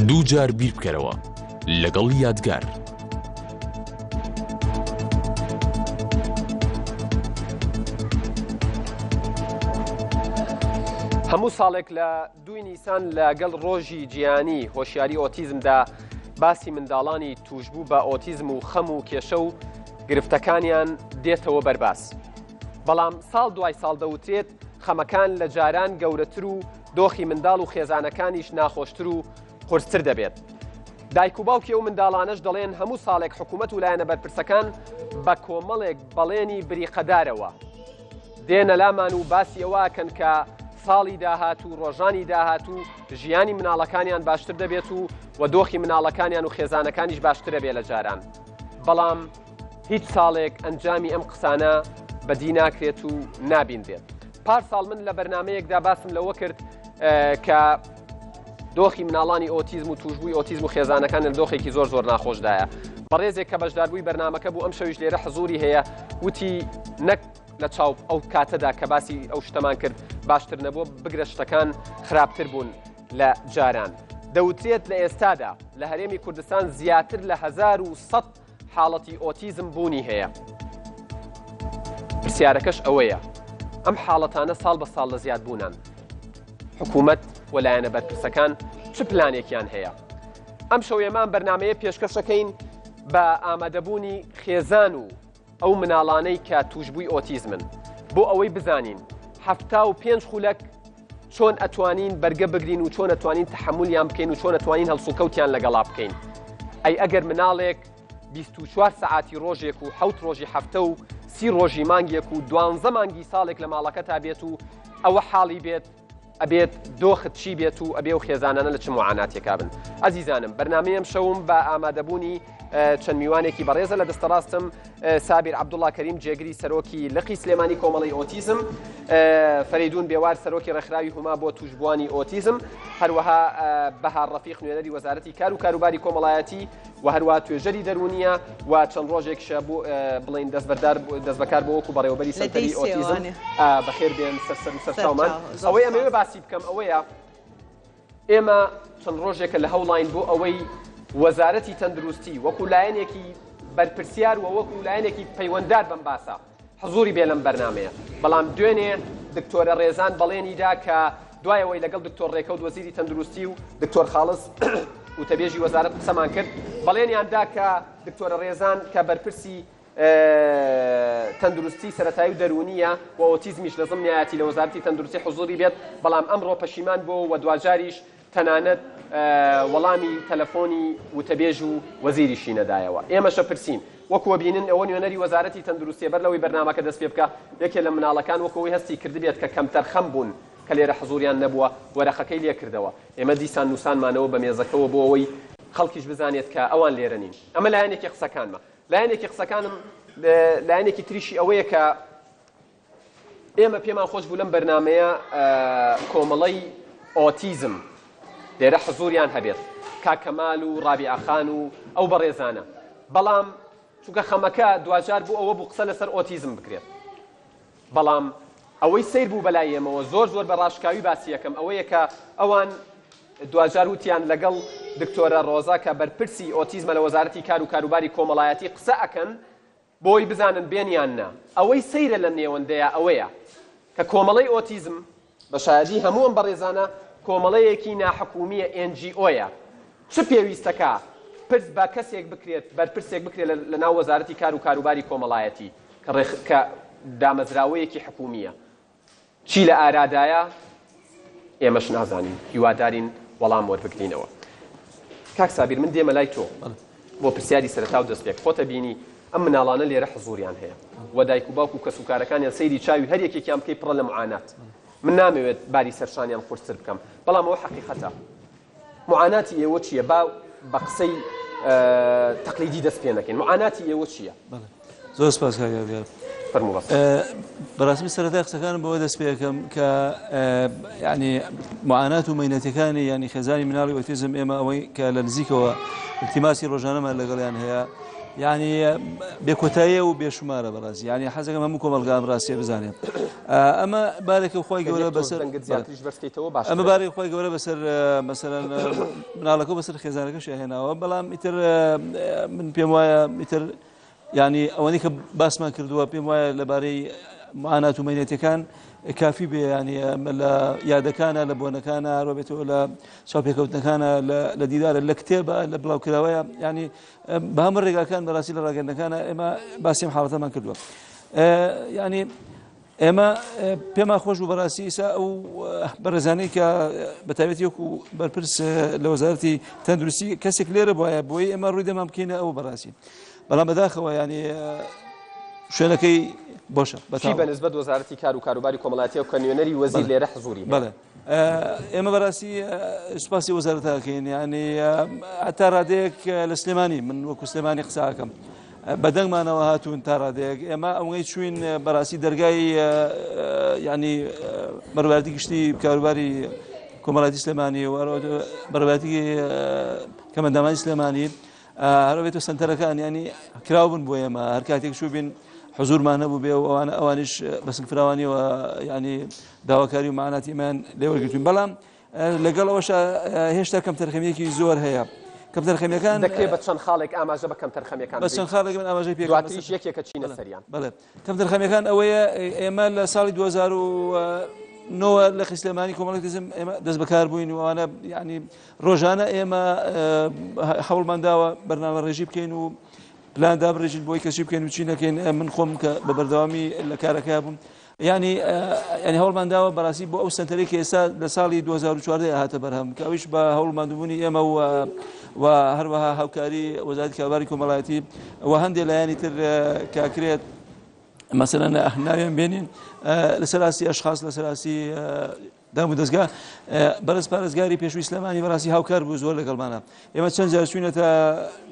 دووجار بیر بکەرەوە لەگەڵ یادگار. هەموو ساڵێک لە دووی نیسان لەگەڵ ڕۆژی جیهانی هۆشیاری ئۆتیزمدا باسی منداڵانی توشبوو بە ئۆتیزم و خەم و کێشە و گرفتەکانیان دێتەوە بەرباس. بەڵام ساڵ دوای ساڵ دەوترێت خەمەکان لە جاران گەورەتر و دۆخی منداڵ و خێزانەکانیش ناخۆشتر و قورستر دەبێت. دایک و باوکی ئەو منداڵانەش دەڵێن هەموو ساڵێک حکوومەت و لایەنە بەرپرسەکان بە کۆمەڵێک بەڵێنی بریقەدارەوە دێنە لامان و باسی ئەوە ئەکەن کە ساڵی داهاتوو ڕۆژانی داهاتوو ژیانی مناڵەکانیان باشتر دەبێت و و دۆخی مناڵەکانیان و خێزانەکانیش باشترە بێ لە جاران بەڵام هیچ ساڵێک ئەنجامی ئەم قسانە بەدی ناکرێت و نابینرێت. پار ساڵ من لە بەرنمەیەکدا باسم لەوە کرد کە دۆخی مناڵانی ئۆتیزم و توشبووی ئۆتیزم و خێزانەکان لە دۆخێکی زۆر زۆر ناخۆشدایە. بەڕێزێک کە بەشداربووی بەرنمەکە بوو ئەم شەویش لێرە حزوری هەیە وتی نەک لە چاو ئەو کاتەدا کە باسی ئەو شتەمان کرد باشتر نەبووە بگرە شتەکان خراپتر بوون لە جاران. دەوترێت لە ئێستادا لە هەرێمی کوردستان زیاتر لە 1100 حاڵەتی ئۆتیزم بوونی هەیە. پرسیارەکەش ئەوەیە ئەم حاڵەتانە ساڵ بە ساڵ لە زیادبوونان. حکوومەت و لایەنە بەرپرسەکان چ پلانێکیان هەیە؟ ئەم شەو ئێمە ئەم بەرنمەیە پێشکەشەکەین بە ئامادەبوونی خێزان و ئەو مناڵانەی کە توشبووی ئۆتیزمن بۆ ئەوەی بزانین 75 خولەک چۆن ئەتوانین بەرگە بگرین و چۆن ئەتوانین تەحەمولیان بکەین و چۆن ئەتوانین هەڵسوکەوتیان لەگەڵا بکەین ئەی ئەگەر مناڵێک 24 سەعاتی ڕۆژێک و حەوت ڕۆژی هەفتە و سی ڕۆژی مانگێک و دوانزە مانگی ساڵێک لە ماڵەکەتا بێت و ئەوە حاڵی بێت ئەبێت دۆخت چی بێت و ئەبێ و خێزانانە لە چ معاناتێکا بن ئەزیزانم بەرنامەی ئەم شەوم بە ئامادەبوونی چەند میوانێکی بەڕێزە لە دەستەڕاستم سابیر عەبدوڵا کەریم جێگری سەرۆکی لقی سلێمانی کۆمەڵی ئۆتیزم فەریدون بێوار سەرۆکی ڕێکخراوی هوما بۆ توشبووانی ئۆتیزم هەروەها بەهار ڕەفیق نوێنەری وەزارەتی کار و کاروباری کۆمەڵایەتی و هەروە توێژەری دەرونیە و چەند ڕۆژێک شە بۆ بڵین دەستبەردار دەستبەکار بۆ وەکو بەڕێوەبەری سەنتەری ئۆتیزم بەخێر بێن سەر سەر و سەرچاومان ئەوەی ئەمەوێ باسی بکەم ئەوەیە ئێمە چەند ڕۆژێکە لە هەوڵاین بۆ ئەوەی وەزارەتی تەندروستی وەکو لایەنێکی بەرپرسیار و وەکو لایەنێکی پەیوەندار بەم باسە حزوری بێ لەم بەرنامەیە، بەڵام دوێنێ دکتۆرە ڕێزان بەڵێنی دا کە دوای ئەوەی لەگەڵ دکتۆر ڕێکەوت وەزیری تەندروستی و دکتۆر خاڵس وتەبێژی وەزارەت قسەمان کرد بەڵێنیان دا کە دکتۆرە ڕێزان کە بەرپرسی تەندروستی سەتایی و دەرونیە و ئۆتیزمیش لە زمنیایەتی لە وەزارەتی تەندروستی حزوری بێت بەڵام ئەمڕۆ پەشیمان بۆ و دواجاریش تەنانەت وەڵامی تەلەفۆنی وتەبێژ و وەزیریشی نەدایەوە. ئێمەشە پرسین. وەکو ئەبینن ئەوە نوێنەری وەزارەتی تەندروستیە بەر لەوەی بەرنامەکە دەست پێ بکا یەکێ لە مناڵەکان وەکو ئەوەی هەستی کردبێت کە کەمتەرخەم بوون کە لێرە حزوریان نەبووە وەرەقەکەی لێ کردەوە. ئێمە دیسان نووسانمانەوە بە مێزەکەوە بۆ ئەوەی خەڵکیش بزانێت کە ئەوان لێرە نین. ئەمە لایەنێکی قسەکانمە. لایەنێکی قسەکانم لایەنێکی تریشی ئەوەیە کە ئێمە پێمان خۆش بوو لەم بەرنامەیە کۆمەڵەی ئۆتیزم لێرە حزوریان هەبێت کاک کەمال و ڕابیعە خان و ئەو بەڕێزانە بەڵام چونکە خەمەکە دواجار بۆ ئەوە بوو قسە لەسەر ئۆتیزم بکرێت بەڵام ئەوەی سیر بوو بەلای ئێمەوە زۆر زۆر بە ڕاشکاوی باسی یەکەم ئەوەیە کە ئەوان دواجار وتیان لەگەڵ دکتۆرە ڕۆزا کە بەرپرسی ئۆتیزمە لە وەزارەتی کار و کاروباری کۆمەڵایەتی قسە ئەکەن بۆی بزانن بێن یان نا. ئەوەی سەیرە لەم نێوەندەیا ئەوەیە کە کۆمەڵەی ئۆتیزم، بە شایەدی هەموو ئەم بەڕێزانە، کۆمەڵەیەکی ناحکومییە NGO یە، چ پێویستەکا پرس بە کەسێک بکرێت، بەرپرسێک بکرێت لە ناو وەزارەتی کار و کاروباری کۆمەڵایەتی کە کە دامەزراوەیەکی حکومییە. چی لە ئارادایە ئێمەش نازانین هیوادارین وەڵام وەربگرینەوە. کاک سابیر من دێمە لای تۆ بۆ پرسیاری سەرەتا و دەستپێک خۆتە بینی ئەم مناڵانە لێرە حزوریان هەیە و دایک و باوک و کەسوکارەکانیان سەیری چاوی هەر یەکێکیان بکەی پڕە لە معانات من نامەوێت باری سەرشانیان قورستر بکەم بەڵام ئەوە حەقیقەتە معاناتی ئێوە چییە؟ با بە قسەی تەقلیدی دەست پێ نەکەین. معاناتی ئێوە چییە؟ زۆر سپاس کاک یادگار. فەرموو بەس. بەڕاستی من سەرەتای قسەکانم بەوە دەست پێ ئەکەم کە یعنی معانات و مەینەتەکانی یعنی خێزانی مناڵی ئۆتیزم ئێمە ئەوەی کە لە نزیکەوە التیماسی ڕۆژانەمان لەگەڵیان هەیە. یعنی بێکۆتاییە و بێشمارە بەڕاستی، یعنی حەزەکەم هەموو کۆمەڵگا ئەم ڕاستیە بزانێت. ئەمە بارێکە خوای گەورە بەسەر ئەمە بارێک خوای گەورە بەسەر مەسەلەن مناڵەکە بەسەر خێزانەکەش هێناوە، بەڵام ئیتر من پێم وایە ئیتر یعنی ئەوەنەی کە باسمان کردووە پێم وایە لەبارەی معانات و مەینەتەکان کافی بێ، ینی لە یادەکانە، لە بۆنەکانە، هەروە بێتەوە لە چاوپێکەوتنەکانە، لە دیدارە، لە کتێبە، لە بڵاوکراوەیە، ینی بە هەموو ڕێگاکان بەڕاستی لە ڕاگەندەکانە ئێمە باسی ئەم حاڵەتەمان کردووە. ینی ئێمە پێمان خۆش بوو بەڕاستی ئیسا ئەو بەڕێزانەی کە بە تایبەتی وەکو بەرپرس لە وەزارەتی تەندروستی کەسێک لێرە بواە بۆی ئێمە ڕووی دەمان بکەینە ئەو بەڕاستی، بەڵام بەداخەوە ینی شوێنەکەی بۆشە. بەچی بە نسبەت وەزارەتی کار و کاروباری کۆمەڵایەتی و کە نوێنەری وەزیر لێرە حزوری؟ بەڵێ، ئێمە بەڕاستی سوپاسی وەزارەتەکەین، ینی تا ڕادەیەک لە سلێمانی، من وەکو سلێمانی قساکەم، بەدەنگمانەوە هاتوون تا ڕادەیەک. ئێمە ئەوەی چوین بەڕاستی دەرگای ینی بەڕێوەبەرایەتی گشتی کاروباری کۆمەڵایەتی سلێمانی و بەڕێوەبەرایەتی کەمەندامانی سلێمانی هەروەبێت و سنتەرەکان ینی کراو بن بۆ ئێمە، هەر کاتێک چوو بین حزورمان هەبوو بێ و ئەوانە ئەوانیش بەسنگ فراوانیەوە ینی داواکاری و معناتی ئێمەیان لێوەرگرتوین. بەڵام لەگەڵ ئەوەش هێشتا کەمتەرخەمیەکی زۆر هەیە. کەمتەرخەمیەکان دەکرێت بە چەند خاڵێک ئاماژە بە کەمتەرخەمیەکان بە چەند خاڵێک من ئاماژەی پێ دواتریش یەکێکە چینە سەریان. بەڵێ، کەمتەرخەمیەکان ئەوەیە ئێمە لە ساڵی 2009 لە سلێمانی کۆمەڵی ئۆتیزم ئێمە دەست بەکار بووین و ئەوانە ینی ڕۆژانە ئێمە هەوڵمان داوە بەرنامە ڕێژی بکەین و پلان دابڕێژین بۆی کەسی بکەین و چی نەکەین. من خۆم کە بە بەردەوامی لە کارەکە بووم، ینی ینی هەوڵمان داوە بەڕاستی بۆ ئەو سنتەرێک کە ئێستا لە ساڵی 2014 هاتە بەرهەم، کە ئەویش بە هەوڵ ماندووبوونی ئێمە و هەروەها هاوکاری وەزارەتی کاروباری کۆمەڵایەتی و هەندێک لایەنی تر کاکرێت مەسەلەن ناویان بێنین لەسەر ئاستی ئەشخاص، لەسەر ئاستی دام و دەستگا. بەرز پارێزگاری پێشووی سلێمانی بەڕاستی هاوکار بوو زۆر لەگەڵمانە. ئێمە چەند جار چوینەتە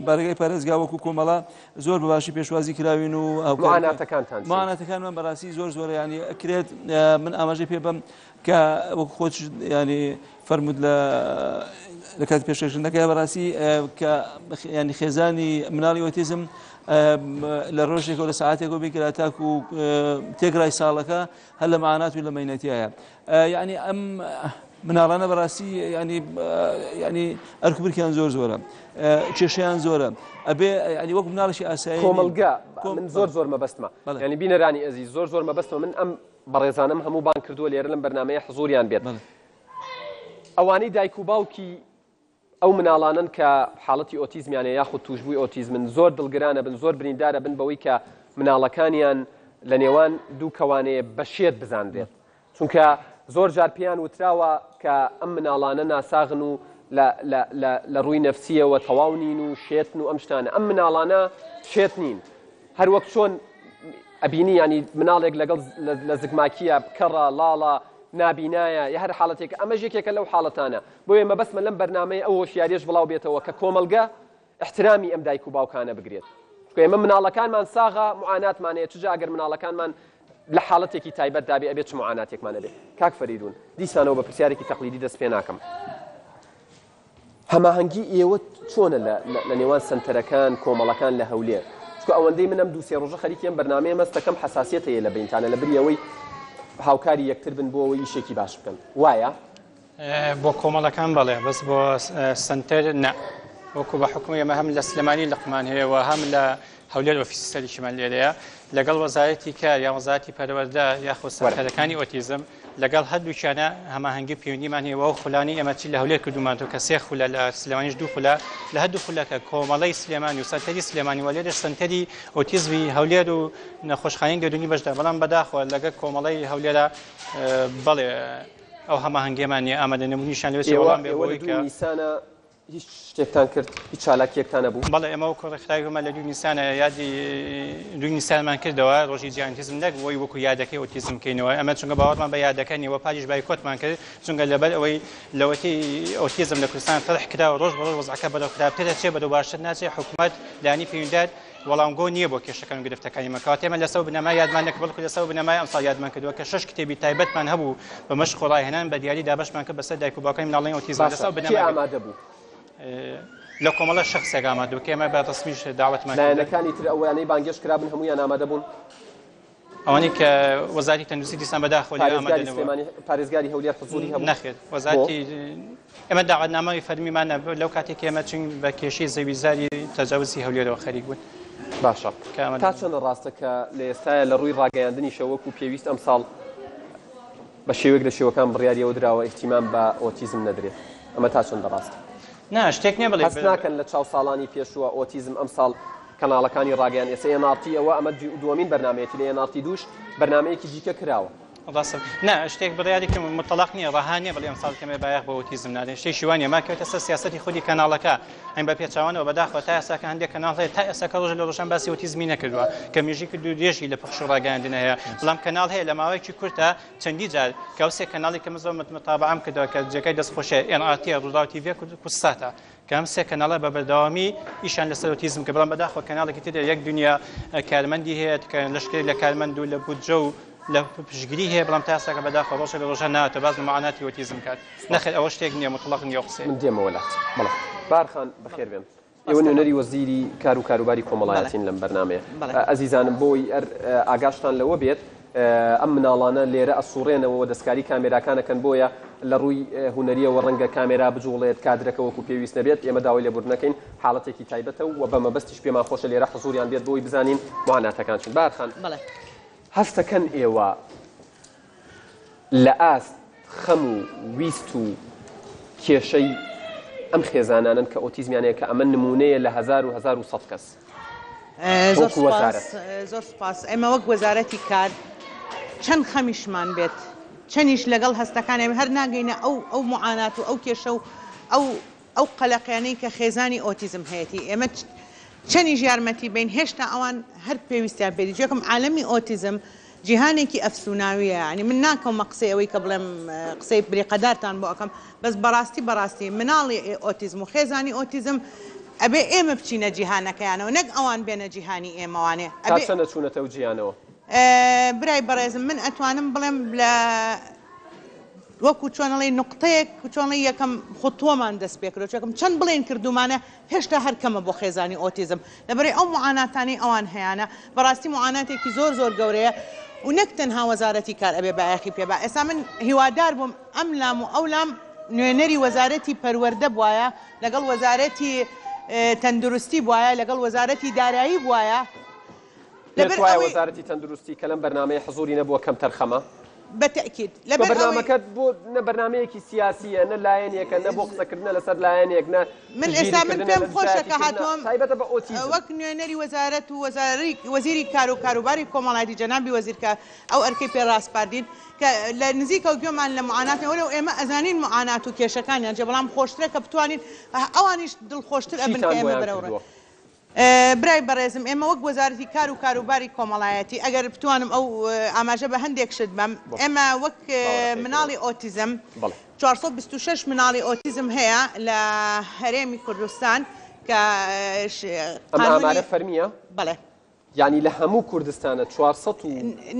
بارەگای پارێزگا وەکو کۆمەڵە، زۆر بە باشی پێشوازی کراوین و معاناتەکانتان معاناتەکانمان بەڕاستی زۆر زۆرە. ینی ئەکرێت من ئاماژەی پێ بەم کە وەکو خۆت ینی فەرموود لە لە کاتی پێشکەشکردنەکە، بەڕاستی کە ینی خێزانی مناڵی ئۆتیزم لە ڕۆژێکەوە لە ساعتێکەوە بگرە تاکو تێکرای ساڵەکە هەر لە معانات و لە مەینەتیایە. یعنی ئەم مناڵانە بەڕاستی ینی ینی ئەرکوبرکیان زۆر زۆرە، کێشیان زۆرە، ئەبێ ینی وەک مناڵشی ئاسایی کۆمەلگا. من زۆر زۆر مەبەستمە، ینی بینەرانی ئەزیز، زۆر زۆر مەبەستمە من ئەم بەڕێزانم هەموو بان کردووە لێرە لەم بەرنمەیە حزوریان بێت، ئەوانەی دایک و باوکی ئەو مناڵانن کە حاڵەتی ئۆتیزمیانە یاخود توشبووی ئۆتیزمن زۆر دڵگرانە بن، زۆر بریندارە بن بەوەی کە مناڵەکانیان لە نێوان دوو کەوانەیە بە شێت بزانرێت، چونکە زۆر جار پێیان وتراوە کە ئەم مناڵانە ناساغن و لە ڕووی نەفسیەوە تەواو نین و شێتن و ئەم شتانە. ئەم مناڵانە شێت نین، هەروەک چۆن ئەبینی ینی مناڵێک لەگەڵ لە زگماکیە کەڕە لاڵە نابینایە یا هەر حاڵەتێک، ئەمەش یەکێکە لەو حاڵەتانە. بۆیە مەبەستمە لەم بەرنامەیە ئەو هۆشیاریەش بڵاو بێتەوە کە کۆمەڵگە احترامی ئەم دایک و باوکانە بگرێت، چونکە ئێمە مناڵەکانمان ساغە معاناتمان هەیە، چجا ئەگەر مناڵەکانمان لە حاڵەتێکی تایبەتدا بێ ئەبێ چ معاناتێکمان هەبێ. کاک فەریدون، دیسانەوە بە پرسیارێکی تەقلیدی دەست پێ ناکەم. هەماهەنگی ئێوە چۆنە لە نێوان سەنتەرەکان، کۆمەڵەکان لە هەولێر؟ چونکە ئەوەندەی من ئەم دوو سێ ڕۆژە خەریکی ئەم بەرنامەیە مەستەکەم حەساسیەت هەیە لە بەینتانە لە بری ئەوەی هاوکاری یەکتر بن بۆ ئەوەی ئیشێکی باش بکەن، وایە؟ بۆ کۆمەڵەکان بەڵێ، بەس بۆ سەنتەر نا. وەکو بە حکومی ئێمە هەم لە سلێمانی لقمان هەیە و هەم لە هەولێر ئۆفیسی سەرەکیمان لێرەیە، لەگەڵ وەزارەتی کار یا وەزارەتی پەروەردە یاخود سەنتەرەکانی ئۆتیزم لەگەڵ هەردووکیانە هەماهەنگی پەیوەندیمان هەیە. و خولانی ئێمە چی لە هەولێر کردومانەوە کە سێ خولە، لە سلێمانیش دوو خولە، لە هەردوو خولەکە کۆمەڵەی سلێمانی و سەنتەری سلێمانی و لێرەش سەنتەری ئۆتیزمی هەولێر و نەخۆشخانەی دەروونی بەشدار. بەڵام بەداخەوە لەگەڵ کۆمەڵەی هەولێرە بەڵێ ئەو هەماهەنگیەمان نییە، ئامادە نەبوونیشیان لەوێ چێ وەڵام بێ بۆی کە نیسانە هیچ شتێکتان کرد؟ هیچ چالاکیەکتان نەبوو؟ بەڵێ، ئێمە وەکو ڕێکخراوی هۆمان لە دووی نیسانە یادی دووی نیسانمان کردەوە، ڕۆژی جیهانی ئۆتیزم، نەک بۆی وەکو یادەکەی ئۆتیزم بکەینەوە ئەمە، چونکە باوەڕمان بە یادەکە نییە و پاریش بایکۆتمان کرد، چونکە لەبەر ئەوەی لەوەتی ئۆتیزم لە کوردستان تەرح کراوە ڕۆژ بە ڕۆژ وەزعەکە بەرەو خراپتر دەچێت، بەرەو باشتر ناچێت، حکومەت لایەنی پەیوەندیدار وەڵامگۆ نییە بۆ کێشەکان و گرفتەکانی ئێمە. کەواتە ئێمە لەسەر بنەمای یادمان نەکرد، بەڵکو لەسەر بنەمای ئەمساڵ یادمان کردووە کە شەش کتێبی تایبەتمان هەبوو بە مەشق و ڕاهێنان بە دیاری دابەشمان کرد بەسەر دایک و باوکانی مناڵانی ئۆتیزم. باشە لەسەر کێ بنەمای ئامادە بوو؟ لە کۆمەڵە شەخسێک ئامادە بوو کە ئێمە بە ڕەسمیش داوەتمان کردن. لایەنەکانی تر ئەوانەی بانگێشت کرابن هەموویان ئامادە بوون؟ ئەوانەی کە وەزارەتی تەندروستی دیسان بەداخەوە لێرە ئامادە پارێزگاری نەبووە. سلێمانی پارێزگاری هەولێر حزوری هەبوو؟ نەخێر بۆ؟ وەزارەتی ئێمە داوەتنامەی فەرمیمان نەبوو لەو کاتێک کە ئێمە چوین بە کێشەی زەویزاری تەجاوزی هەولێرەوە خەریک بوون. باشە کە ئامادە تا نەبوون. چەندە ڕاستە کە لە ئێستایا لە ڕووی ڕاگەیاندنیشەوە وەکو پێویست ئەمساڵ بە شێوەیەک لە شێوەکان بڕیاری ئەوە دراوە ئیهتیمام بە ئۆتیزم نەدرێت ئەمە تا چەندە ڕاستە؟ نا شتێک نییە بڵێ هەست ناکەن لە چاو ساڵانی پێشووە ئۆتیزم ئەمساڵ کەناڵەکانی ڕاگەیان ئێستا ئێن ئاڕ تی ئەوە ئەمە دووەمین بەرنامەیەتی لە ئێن ئاڕ تی دووش بەرنامەیەکی دیکە کراوە. ڕاستە نا شتێک بڕیارێکی متەڵاق نییە ڕەها نییە بڵێ ئەمساڵ کەمێ بایەخ بە ئۆتیزم نادەین شتێکی وا نییە ماکەوێتە سەر سیاسەتی خودی کەناڵەکە ئەم بە پێچەوانەوە بەداخەوە تا ئێستا کە هەندێک کەناڵ هەیە تا ئێستا کە ڕۆژ لە ڕۆژان باسی ئۆتیزمی نەکردووە کە مێژوویەکی دوور درێژی لە پەخش و ڕاگەیاندن هەیە بەڵام کەناڵ هەیە لە ماوەیەکی کورتە چەندی جار کە ئەو سێ کەناڵی کە من زۆر متابەعەم کردووە کە جێگای دەستخۆشیە ئێن ئار تی ڕووداو تی ڤی کوردساتە کە ئەم سێ کەناڵە بە بەردەوامی ئیشیان لەسەر ئۆتیزم کرد بەڵام بەداخەوە کەناڵێکی تر یەک دنیا کارمەندی هەیە کە لەشکرێک لە کارمەند و لە بودجە و لە پشتگیری هەیە بەڵام تا ئێستاکە بەداخەوە ڕۆژێک لە ڕۆژان نهاتووە باس لە معاناتی ئۆتیزم کات نەخێر ئەوە شتێک نییە مطلق نییە ئەو قسەیە. من دێمەوە لات. بەڵێ بەهار خان بەخێر بێن. ئێوە نوێنەری وەزیری کار و کاروباری کۆمەڵایەتین لەم بەرنامەیە. ئەزیزانم بۆی ئەر ئاگاشتان لەوە بێت ئەم مناڵانە لێرە ئەسوڕێنەوە و دەستکاری کامێراکان ئەکەن بۆیە لە ڕووی هونەریەوە ڕەنگە کامێرا بجوڵێت کادرەکە وەکو پێویست نەبێت ئێمە داوای لێبوردن ئەکەین حاڵەتێکی تایبەتە و بە مەبەستیش پێمان خۆشە لێرە حزوریان بێت بۆی بزانین معاناتەکان چین. بەهار خان هەستەکەن ئێوە لە ئاست خەم و ویست و کێشەی ئەم خێزانانەن کە ئۆتیزمیان هەیە کە ئەمە نموونەیە لە 1100 کەس زۆر وەکو وەزارەت. سوپاس زۆر سوپاس ئێمە وەک وەزارەتی کار چەند خەمیشمان بێت چەنیش لەگەڵ هەستەکان ئێمە هەر ناگەینە ئەو ئەو معانات و ئەو کێشە و ئەو ئەو قەلەقیانەی کە خێزانی ئۆتیزم هەیەتی ئێمە چەنیش یارمەتی بەین هێشتا ئەوان هەر پێویستیان پێ یەکەم عالەمی ئۆتیزم جیهانێکی ئەفسوناویە یانی من ناکەومە قسەی ئەوەی کە بڵێم قسەی بریقەدارتان بۆ ئەکەم بەس بەڕاستی بەڕاستی مناڵی ئۆتیزم و خێزانی ئۆتیزم ئەبێ ئێمە بچینە جیهانەکەیانەوە نەک ئەوان بێنە جیهانی ئێمەوانێ تا ئەبێ چەندە چوونەتە ئەو جیهانەوە؟ برای بەڕێزم من ئەتوانم بڵێم لە وەکو چۆن ئەڵێی نوقتەیەک چۆن ئەڵێی یەکەم خوتوەمان دەست پێکردوە چەکم چەند بڵێین کردومانە هێشتا هەر کەمە بۆ خێزانی ئۆتیزم لەبەرئەوەی ئەو معاناتانەی ئەوان هەیانە بەڕاستی معاناتێکی زۆر زۆر گەورەیە و نەک تەنها وەزارەتی کار ئەبێ بایەخی پێ با ئێستا من هیوادار بووم ئەم لام و ئەو لام نوێنەری وەزارەتی پەروەردە بوایە لەگەڵ وەزارەتی تەندروستی بوایە لەگەڵ وەزارەتی دارایی بوایە پێت لەبەر وایە ئەوەی وەزارەتی تەندروستی کە لەم بەرنامەیە حزوری نەبووە کەمتەرخەمە؟ بە تەئکید تۆ لەبەر ئەوەی بەرنامەکەت بۆ نە بەرنامەیەکی سیاسییە نە لایەنێکە نە بۆ قسەکردنە لەسەر لایەنێک نە من ئێستا من پشتگیریکردنە پێم نە خۆشە کە دژایەتیکردنە هاتووم تایبەتە بە ئۆتیزم. وەک نوێنەری وەزارەت و وەزاری وەزیری کار و کاروباری کۆمەڵایەتی جەنابی وەزیر کە ئەو ئەرکەی پێ ڕاسپاردین کە لە نزیکەوە گوێمان لە معاناتیان وەلەو ئێمە ئەزانین معانات و کێشەکانیان چیە بەڵام خۆشترە کە بتوانین ئەوانیش دڵخۆشتر ئەبن چیتان کە ئێمە بۆیان بەرەو ڕێ کردووە؟ برای بەڕێزم ئێمە وەک وەزارەتی کار و کاروباری کۆمەڵایەتی ئەگەر بتوانم ئەو ئاماژە بە هەندێک شت بەم ئێمە وەک مناڵی ئۆتیزم 426 مناڵی ئۆتیزم هەیە لە هەرێمی کوردستان کە ئەم ئامارە فەرمیە؟ بەڵێ. یانی لە هەموو کوردستانە 400 و.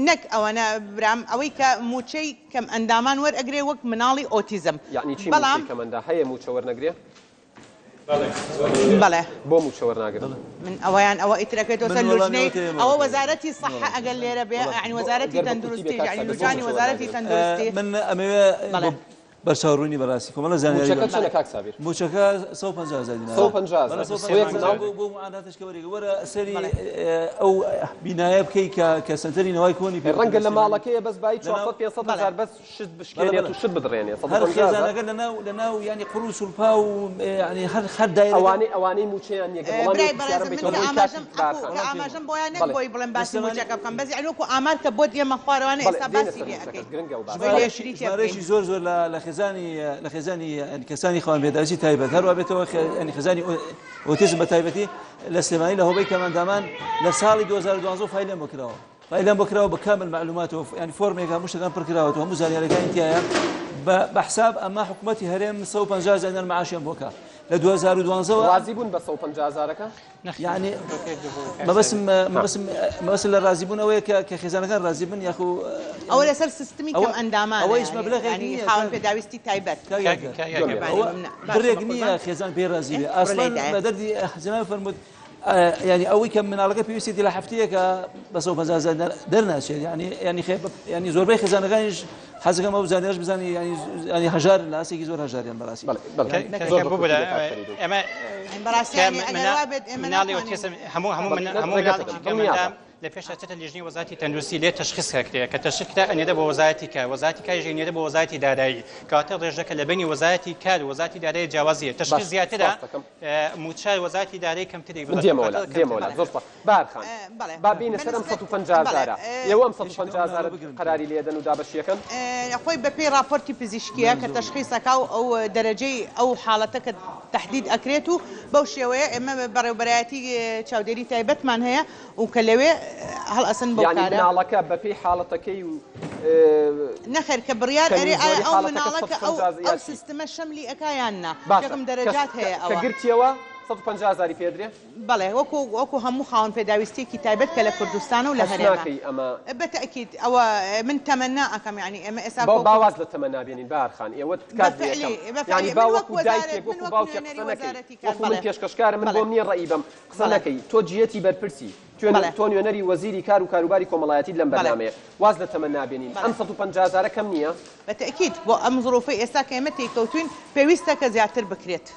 نەک ئەوەنە برام ئەوەی کە مووچەی کەم ئەندامان وەرئەگرێ وەک مناڵی ئۆتیزم یانی چی بەڵام مووچەی کەمەندا هەیە مووچە وەرنەگرێ؟ بەڵێ. بۆ مووچە وەرناگرن؟ من ئەوەیان ئەوە ئیتر ئەکەوێتەوە من سەر وەڵامی لوجنەی ئەوە تێمەوە ئەوە کە وەزارەتی سەحە ئەگەر لێرە بێ وەڵام. یانی وەزارەتی گەر بە کورتی بێ تەندروستی کاک یانی سابیر بۆ لوجانی مووچە وەزارەتی وەرناگرن؟ تەندروستی من ئەمەوێ بەڵێ. بەرچاو ڕوونی بەڕاستی کۆمەڵە زانیاری مووچەکە بەم. چەنە کاک سابیر؟ مووچەکە 150 هەزار دینارە. 150 هەزار. بەڵێ بۆ یەک 150 مناڵ؟ هەزار بۆ بۆ معاناتش کە وەرەگرێ وەرە سەری بەڵێ. ئەو بینایە بکەی کە کە سەنتەری نەوای کۆنی پێ ڕەنگە لە سلێمانی. ماڵەکەیە بەس بایی لەناو 400 500 بەڵێ. هەزار بەس شت بەڵێ بشکێنێت بەڵێ. و شت بدڕێنێ هەر 150 هەزار خێزانەکە لەناو لەناو یانی قوڕ و سوڵپا و یانی هەر هەر دایرەکە ئەوانەی ئەوانەی مووچەیان نییە گەر وەڵامی برای ئەو پرسیارەم بەڕێزم من بەیتەوە کە بۆی ئاماژەم کاکی عەفو بارخان کە ئاماژەم بۆیان نەک بەڵێ بۆی بڵێم باسی سلێمانی مووچەکە بکەم بەس یانی وەکو ئامار کە بۆت ئێمە خوارەوانە بەڵێ ئێستا دێینە باسی سەر لێ مووچەکەش ئەکەین گرنگە ئەو باسە بۆی بەڵێ لە یەکتری تێبگەین. ژمارەیەکی زۆر زۆر لە لە خێزانی لە خێزانی کەسانی خاوەن پێداویستی تایبەت هەروە بێتەوە ینی خێزانی ئۆتیزم بە تایبەتی لە سلێمانی لە هۆبەی کەمئەندامان لە ساڵی 2012 فایلیان بۆ کراوە فایلیان بۆ کراوە بە کامل مەعلوماتەوە ینی فۆرمێک هەموو شتەکان پڕ کراوەتەوە هەموو زانیاریەکانی تیایە بە حساب ئەمە حکوومەتی هەرێم 150 هەزار دینار معاشیان بۆ کا. لە 2012 وە ڕازی بوون بە 150 هەزارەکە؟ یعنی مەبەستم مەبەستم مەبەستم لە ڕازی بوون ئەوەیە کە کە خێزانەکان ڕازی بن یاخو ئەوە لەسەر سیستمی ئەوە کەم ئەندامانە ئەوەیش یعنی مەبلەغێک یعنی نییە خاوەن کاک پێداویستی تایبەت کاک یادگار کاک یادگار دوێنێ ئەوە قوربانی باشە بڕێک بە نییە قوربان خێزان پێی ڕازی ئێ بێ بڕۆ ئەسڵەن لای دایە بە دەردی جەناب فەرمووت یعنی ئەوەی کە مناڵەکە پێویستیەتی لە هەفتەیەکە بە 150 هەزار دەرناچێت یعنی یعنی یعنی زۆربەی خێزانەکانیش حەزەکەم ئەو زانیاریش بزانی یعنی یعنی هەژار لە ئاستێکی زۆر هەژاریان بەڕاستی بەڵێ بەڵێ یعنی زۆر کە بە ببورە کورتی لە کاک فەریدون ئێمە بەڕاستی کە یعنی ئەگەر وا بێت ئێمە مناڵی ناتوانین ئۆتیزم هەموو هەموو بەڵێ هەموو ڕێگەت مناڵێکی دەدەم کە دڵنیابە مندام لە پێش ئەچێتە لیژنەی وەزارەتی تەندروستی لێ تەشخیص ئەکرێ کە تەشخیص کرا ئەنێرێ بۆ وەزارەتی کار وەزارەتی کاریش ئەنێرێ بۆ وەزارەتی دارایی کەواتە ڕێژەکە لە بەینی وەزارەتی کار و وەزارەتی دارایی جیاوازیە تەشخیص باش زیاترە سپاس دەکەم مووچە وەزارەتی دارایی کەمتری من دێمەوە لات دێمەوە لات زۆر سپاس بەهار خان با بێینە سەر ئەم 150 هەزارە ئێوە ئەم 150 هەزارە قەراری لێدەن و دابەشیەکەن؟ خۆی بەپێی ڕاپۆرتی پزیشکیە کە تەشخیص ئەکا و ئەو دەرەجەی ئەو حاڵەتە کە تەحدید ئەکرێت و بەو شێوەیە ئێمە بەڕێوبەرایەتی چاودێری تایبەتمان هەیە و کە لەوێ هەڵئەسن بەو یانی کارە. مناڵەکە بەپێی حاڵەتەکەی و نەخێر کە بڕیار کەمی ئەرێ ئایا زۆری ئەو حاڵەتەکە مناڵە کە ئەو 150 ئەو یا چی؟ سیستمە شەملی ئەکا یان نا باشە یەکەم کەس دەرەجات هەیە کە ئەوە. گرتیەوە 150 هەزاری پێدرێ؟ بەڵێ وەکو وەکو هەموو خاوەن پێداویستیەکی تایبەت کە لە کوردستانە و لە هەست هەرێمە. ناکەی ئەمە. بە تەئکید ئەوە من تەمەنا ئەکەم یانی ئێمە ئێستا با کۆ با واز لە تەمەنا بێنین بەهار خان ئێوە بە تکات لێ فعلی ئەکەم بە یانی فعلی با من وەک وەکو وەزارەت دایکێک من وەکو وەک باوکێک نوێنەری قسە نەکەی وەزارەتی کار وەکو من بەڵێ پێشکەشکارم من بەڵێ بۆم نییە ڕەئی بەم قسە بەڵێ نەکەی تۆ جیەتی بەرپرسی بەڵێ. تۆ نوێنەری وەزیری کار و کاروباری کۆمەڵایەتیت لەم بەڵێ. بەرنامەیە واز لە تەمەنا بێنین بەڵێ. ئەم 150 هەزارە کەم نییە؟ بە تەئکید بۆ ئەم زروفەی ئێستا کە ئێمە تێیکەوتوین پێویستە کە زیاتر بکرێت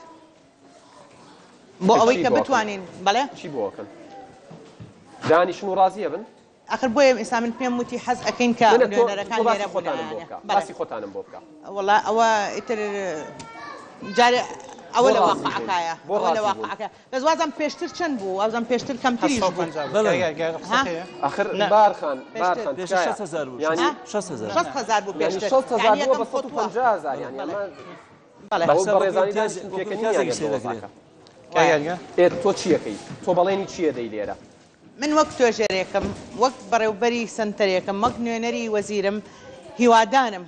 بۆ ئەوەی چی کە بۆ ئەکەن؟ بتوانین بەڵێ. چی بۆ ئەکەن؟ دانیشن و ڕازی ئەبن؟ ئەخر بۆیە ئێستا من پێم وتی حەز ئەکەین کە نە نە تۆ نوێنەرەکان تۆ باسی لێرە خۆتانم بۆ بوونایانە بکە بەڵێ. باسی خۆتانم بۆ بکە. وەڵا ئەوە ئیتر جارێ ئەوە بۆ لە ڕازی بوون؟ واقعەکایە بۆ ئەوە لە ڕازی بوون؟ واقعەکە بەس وازم پێشتر چەند بوو وازم پێشتر کەمتریش بوو 150 بوو. بەڵێ. کاک یادگار ها؟ قسەکەیە؟ ئەخر نا. بەهار خان بەهار پێشتر. خان پێشتر تکایە 6 هەزار بوو یانی 6 هەزار 6 هەزار بوو یانی پێشتر 6 هەزار یانی بووە یەکەم بە خۆتووە 150 هەزار یانی بەڵێ ئەمە بەڵێ بەو حساب وەکو بەڕێزانی ئیمتیاز دانیشتن وەکو پێکەنینیان ئیمتیازێکی گرت سەیر بە دەکرێت وەزعەکە. کاک یادگار ئێ تۆ چیەکەی؟ تۆ بەڵێنی چییە دەی لێرە؟ من وەک توێژەرێکم، وەک بەڕێوبەری سەنتەرێکم، وەک نوێنەری وەزیرم، هیوادارم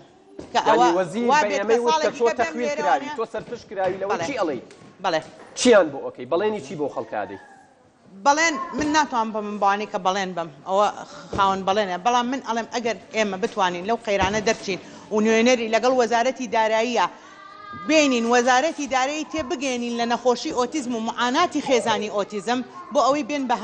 کە ئەوە یانی وەزیر وا بە بێت کە ئێمەی وت کە ساڵێکی تۆ کە بێم تەخویل کراوی، لێرەوانە تۆ سەرپشک کراوی لەوەی بەڵێ چی ئەڵێی؟ بەڵێ. چیان بۆ ئەکەی؟ بەڵێنی چی بۆ خەڵکە ئەدەی؟ بەڵێن، من ناتوانم بە من بەوانەی کە بەڵێن بەم، ئەوە خاوەن بەڵێنە، بەڵام من ئەڵێم ئەگەر ئێمە بتوانین لەو قەیرانە دەرچین و نوێنەری لەگەڵ وەزارەتی داراییە بێنین وەزارەتی دارایی تێبگەیەنین لە نەخۆشی ئۆتیزم و معاناتی خێزانی ئۆتیزم بۆ ئەوەی بێن بە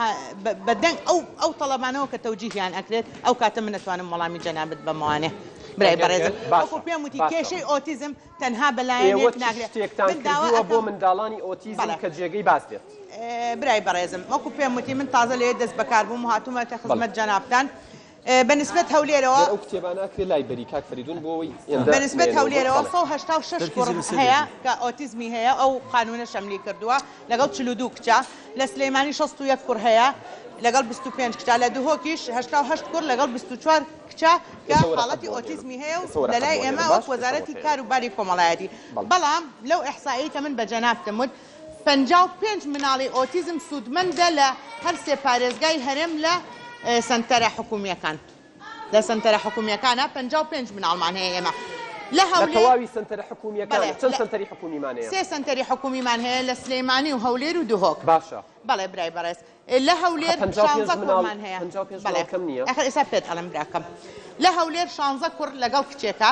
بە دەنگ ئەو ئەو تەڵەبانەوە کە تەوجیهیان ئەکرێت ئەو کاتە من ئەتوانم وەڵامی جەنابت بەمەوانێ برای بەڕێزم باشە وەکو پێم وتی باشە کێشەی ئۆتیزم تەنها بە ئێوە لایەنێک چ ناکرێت شتێکتان من داوا کردووە بۆ ئەکەم منداڵانی ئۆتیزم بەڵێ کە جێگەی باس بێت؟ برای بەڕێزم وەکو پێم وتی من تازە لەوێ دەست بەکار بووم و هاتوومەتە بەڵێ. خزمەت جەنابتان بە نسبەت هەولێرەوە. گەر ئەو کتێبانە ئەکرێ لای بەری کاک فەریدون بۆ ئەوەی ئێندە بە نسبەت نەیەنەوە بۆت هەولێرەوە بەڵێ. 186 کوڕ تەرکیزی لەسەر هەیە دەکەین. کە ئۆتیزمی هەیە ئەو قانوونە شەملی کردووە لەگەڵ 42 کچە، لە سلێمانی 61 کوڕ هەیە لەگەڵ 25 کچە، لە دهۆکیش 88 کوڕ لەگەڵ 24 کچە کە ئێستا وەرەقەت حاڵەتی بۆ ئەنێرم. ئۆتیزمی هەیە و ئێستا وەرەقەت لەلای بۆ ئێمە ئەنێرم وەک باش ئێستا وەزارەتی وەرەقەی کار و باری کۆمەڵایەتی بەڵێ. بەڵام لەو ئیحسائیەی کە من بە جەنابتم وت 55 مناڵی ئۆتیزم سوودمەندە لە هەر سێ پارێزگای هەرێم لە سەنتەرە حکومییەکان لە سەنتەرە حکومییەکانە 55 مناڵمان هەیە ئێمە لە لە هەولێر تەواوی سەنتەرە حکومییەکانە بەڵێ چەند لە سەنتەری حکومیمان هەیە؟ سێ سەنتەری حکومیمان هەیە لە سلێمانی و هەولێر و دهۆک باشە بەڵێ برای بەڕێز لە هەولێر 55 شانزە مناڵ کوڕمان هەیە 55 بەڵێ مناڵ کەم نییە؟ ئەخر ئێستا پێت ئەڵێم براکەم لە هەولێر شانزە کوڕ لەگەڵ کچێکە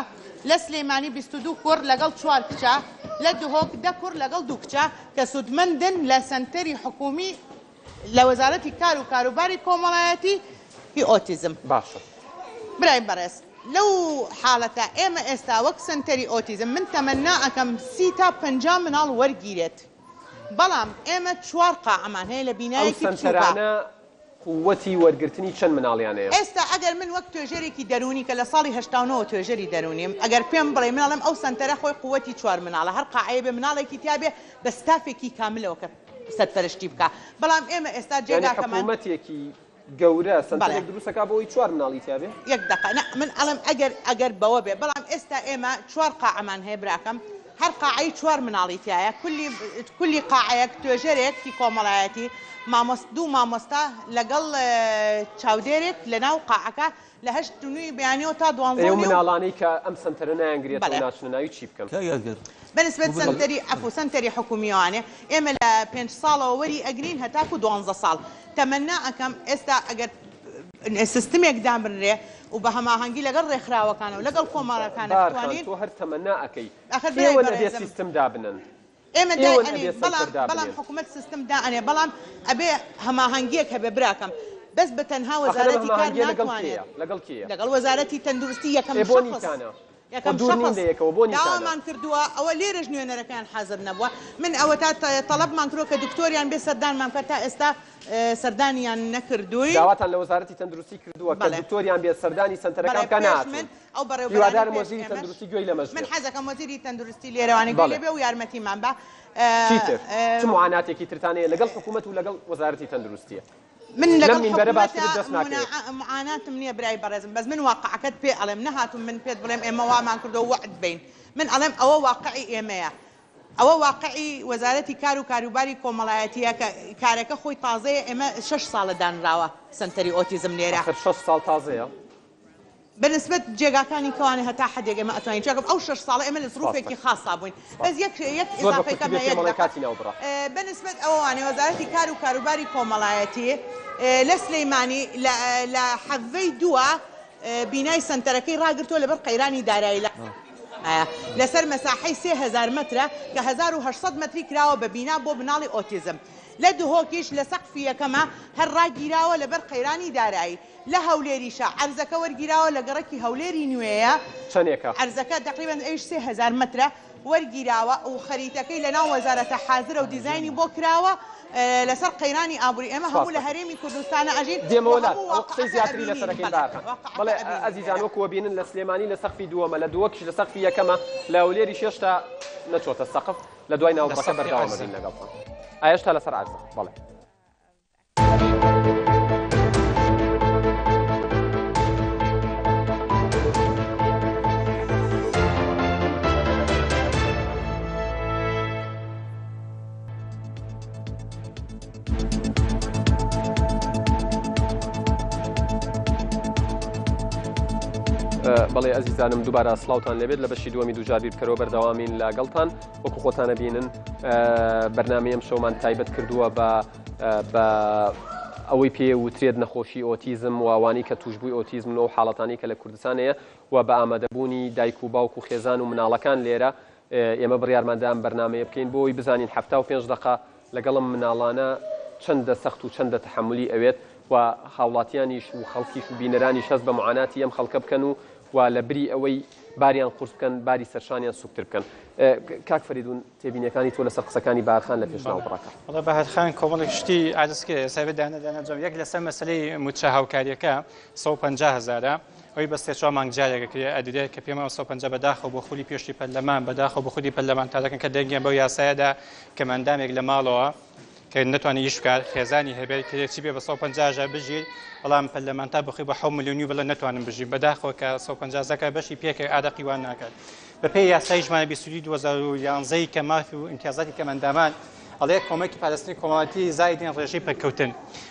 لە سلێمانی 22 کوڕ لەگەڵ چوار کچە لە دهۆک دە کوڕ لەگەڵ دوو کچە کە سوودمەندن لە سەنتەری حکومی لە وەزارەتی کار و کاروباری کۆمەڵایەتی هی ئۆتیزم. باشە. برای بەڕێز لەو حاڵەتە ئێمە ئێستا وەک سەنتەری ئۆتیزم من تەمەنا ئەکەم سی تا 50 مناڵ وەرگیرێت بەڵام ئێمە چوار قاعەمان هەیە لە ئەو بینایەکی بچووکا. سەنتەرانە قووەتی وەرگرتنی چەند مناڵیان هەیە؟ ئێستا ئەگەر من وەک توێژەرێکی دەروونی کە لە ساڵی 89 ەوە توێژەری دەروونیم ئەگەر پێم بڵێی من ئەڵێم ئەو سەنتەرە خۆی قووەتی چوار مناڵە هەر قاعەیە بێ مناڵێکی تیا بێ بە ستافێکی کاملەوە کە سەرپەرشتی بکا بەڵام ئێمە ئێستا یانی جێگاکەمان حکوومەتێکی گەورە بەڵێ. سەنتەرێک دروست ئەکا بۆ ئەوەی چوار مناڵی تیا بێ؟ یەک دەقە نا من ئەڵێم ئەگەر ئەگەر بەوە بێ بەڵام ئێستا ئێمە چوار قاعەمان هەیە براکەم هەر قاعەی چوار مناڵی تیایە کولی کولی قاعەیەک توێژەرێکی کۆمەڵایەتی مامۆست دوو مامۆستا لەگەڵ چاودێرێک لەناو قاعەکە لە هەشت و نوی بەیانیەوە تا دوانزە ئەی و ئەو نیو مناڵانەی کە ئەم سەنتەرە نایانگرێتەوە بەڵێ. ناچنە ناوی چی بکەن؟ کاک یادگار. بەنسبەت سەنتەری عەفو سەنتەری حکومیەوانێ ئێمە لە پێنج ساڵەوە وەری ئەگرین هەتاکو دوانزە ساڵ تەمەنا ئەکەم ئێستا ئەگەر سیستمێک دابنرێ و بە هەماهەنگی لەگەڵ ڕێکخراوەکانە و لەگەڵ کۆمەڵەکانە بارخان بتوانین تۆ هەر تەمەنا ئەکەی ئەخر برای ئێوە نەبێ بەڕێزم سیستم دابنەن ئێمە ئێوە دای نەبێ ئەنێین بەڵام سەنتەر بەڵام دابنێن. حکومەت سیستم دائەنێ بەڵام ئەبێ هەماهەنگیەک هەبێ براکەم بەس بە تەنها ئاخر ئەم وەزارەتی کار هەماهەنگیە لەگەڵ ناتوانێت کێیە لەگەڵ کێیە؟ لەگەڵ وەزارەتی تەندروستی یەکەم ئێ بۆ شەخس نیتانە خۆ یەکەم دوور نین شەخس لە یەکەوە بۆ نیتانە؟ داوامان کردووە ئەوە لێرەش نوێنەرەکەیان حازر نەبووە من ئەوەتا تەڵەبمان کردووە کە دکتۆریان بێ سەردانمان بکات تا ئێستا سەردانیان نەکردووین. داواتان لە وەزارەتی تەندروستی کردووە کە بەڵێ. دکتۆریان بێت سەردانی سەنتەرەکان بەڵێ بکات پێش نەهاتوون. من ئەو بەڕێوبەرانەی هیوادارم پێش وەزیری ئێمەش تەندروستی گوێی لەمەش من بێت. حەزەکەم وەزیری تەندروستی لێرەوانێ گوێی بەڵێ. لێ بێ و یارمەتیمان با. چیتر چ موعاناتێکی ترتان هەیە لەگەڵ حکوومەت و لەگەڵ وەزارەتی تەندروستیە؟ من لەم لەگەڵ مینبەرە حکومەتە باشترت دەست ناکەوێت. موعاناتم نییە برای بەڕێزم بەس من واقعەکەت پێ ئەڵێم نەهاتووم من پێت بڵێم ئێمە وامان کردووە و وەعد بەین من ئەڵێم ئەوە واقعی ئێمەیە ئەوە واقعی وەزارەتی کار و کاروباری کۆمەڵایەتیە کە کارەکە خۆی تازەیە ئێمە شەش ساڵە دانراوە سەنتەری ئۆتیزم لێرە. ئاخر شەش ساڵ تازەیە؟ بە نسبەت جێگاکانی کەوانێ هەتا حەدێک ئێمە ئەتوانین چاکە ئەو شەش ساڵە ئێمە لە سپاس زروفێکی دەکەم. خاسا بووین سپاس. بەس یەک یەک زۆر بە ئیزافەی کورتی کەم بێ یەک پێم ئەڵێ دەقە کاتی ناوبڕە. بە نسبەت ئەوەوانێ وەزارەتی کار و کاروباری کۆمەڵایەتی لە سلەیمانی لە لە حەڤەی دووە بینای سەنتەرەکەی ڕاگرتووە لەبەر قەیرانی دارایی لە لەسەر مەساحەی 3000 مەترە کە 1800 مەتری کراوە بە بینا بۆ مناڵی ئۆتیزم لە دهۆکیش لە سەقفی یەکەمە هەر ڕاگیراوە لەبەر قەیرانی دارایی لە هەولێریشە عەرزەکە وەرگیراوە لە گەڕەکی هەولێری نوێیە چەنێکە؟ عەرزەکە تەقریبەن ئەویش 3000 مەترە وەرگیراوە و خەریتەکەی لەناو وەزارەتە حازرە و دیزاینی بۆ کراوە لەسەر قەیرانی ئابووری ئێمە سپاس هەموو لە دەکەم. هەرێمی کوردستانە ئەژین و دێمەوە لات هەموو ئەوە قسەی واقعەکە زیاتری لەسەر ئەبینین ئەکەین بەڵێ باخان واقعەکە بەڵێ ئەبینین ئەزیزان لێرە. وەکو ئەبینن لە سلێمانی لە سەقفی دووەمە لە دهۆکیش لە سەقفی یەکەمە لە هەولێریش هێشتا نەچۆتە سەقف لە دوای لە ناوبڕەکە سەقفی بەردەوام عەرزە. ئەبین لەگەڵتان ئا هێشتا لەسەر عەرزە بەڵێ. بەڵێ ئەزیزانم دووبارە سڵاوتان لێبێت لە بەشی دووەمی دووجار بیر بکەرەوە بەردەوامین لەگەڵتان وەکو خۆتانە بینن بەرنامەی ئەم شەومان تایبەت کردووە بە بە ئەوەی پێ وترێت نەخۆشی ئۆتیزم و ئەوانەی کە توشبووی ئۆتیزمن و ئەو حاڵەتانەی کە لە کوردستان هەیە و بە ئامادەبوونی دایک و باوک و خێزان و مناڵەکان لێرە ئێمە بڕیارماندا ئەم بەرنامەیە بکەین بۆ ئەوەی بزانین 75 دەقە لەگەڵ ئەم مناڵانە چەندە سەخت و چەندە تەحەمولی ئەوێت و هاوڵاتیانیش و خەڵکیش و بینەرانیش هەست بە معاناتی ئەم خەڵکە بکەن و و لە بری ئەوەی باریان قورس بکەن باری سەرشانیان سوکتر بکەن. کاک فەریدون تێبینیەکانی تۆ لەسەر قسەکانی بەهارخان لە پێش ناوبڕەکە. وەڵا بەهار خان کۆمەڵێک شتی عەرز کرد ئێستا بێ دانە دانە جواب یەک لەسەر مەسەلەی مووچە هاوکاریەکە 150 هەزارە ئەوی بە سێ چوار مانگ جارێک ئەکرێ ئەدرێ کە پێم 150 بەداخەوە بۆ خولی پێشی پەرلەمان بەداخەوە بۆ خودی پەرلەمانتارەکان کە دەنگیان بەو یاسایەدا کە ئەندامێک لە ماڵەوە کە نەتوانێت ئیش بکات خێزانی هەبێت کرێچی بێ بە 150 هەزار بژیت بەڵام پەرلەمانتار بخۆی بە 7 ملیۆن و بڵێ نەتوانم بژیم بەداخەوە کە 150 هەزار بەشی پێکە ئارەقی وان ناکات بەپێی یاسای ژمارە 22 2011 ی کە مافی و ئیمتیازاتی کەمئەندامان ئەڵێ کۆمەکی پاراستنی کۆمەڵایەتی زایدین ڕێژەی پەککەوتن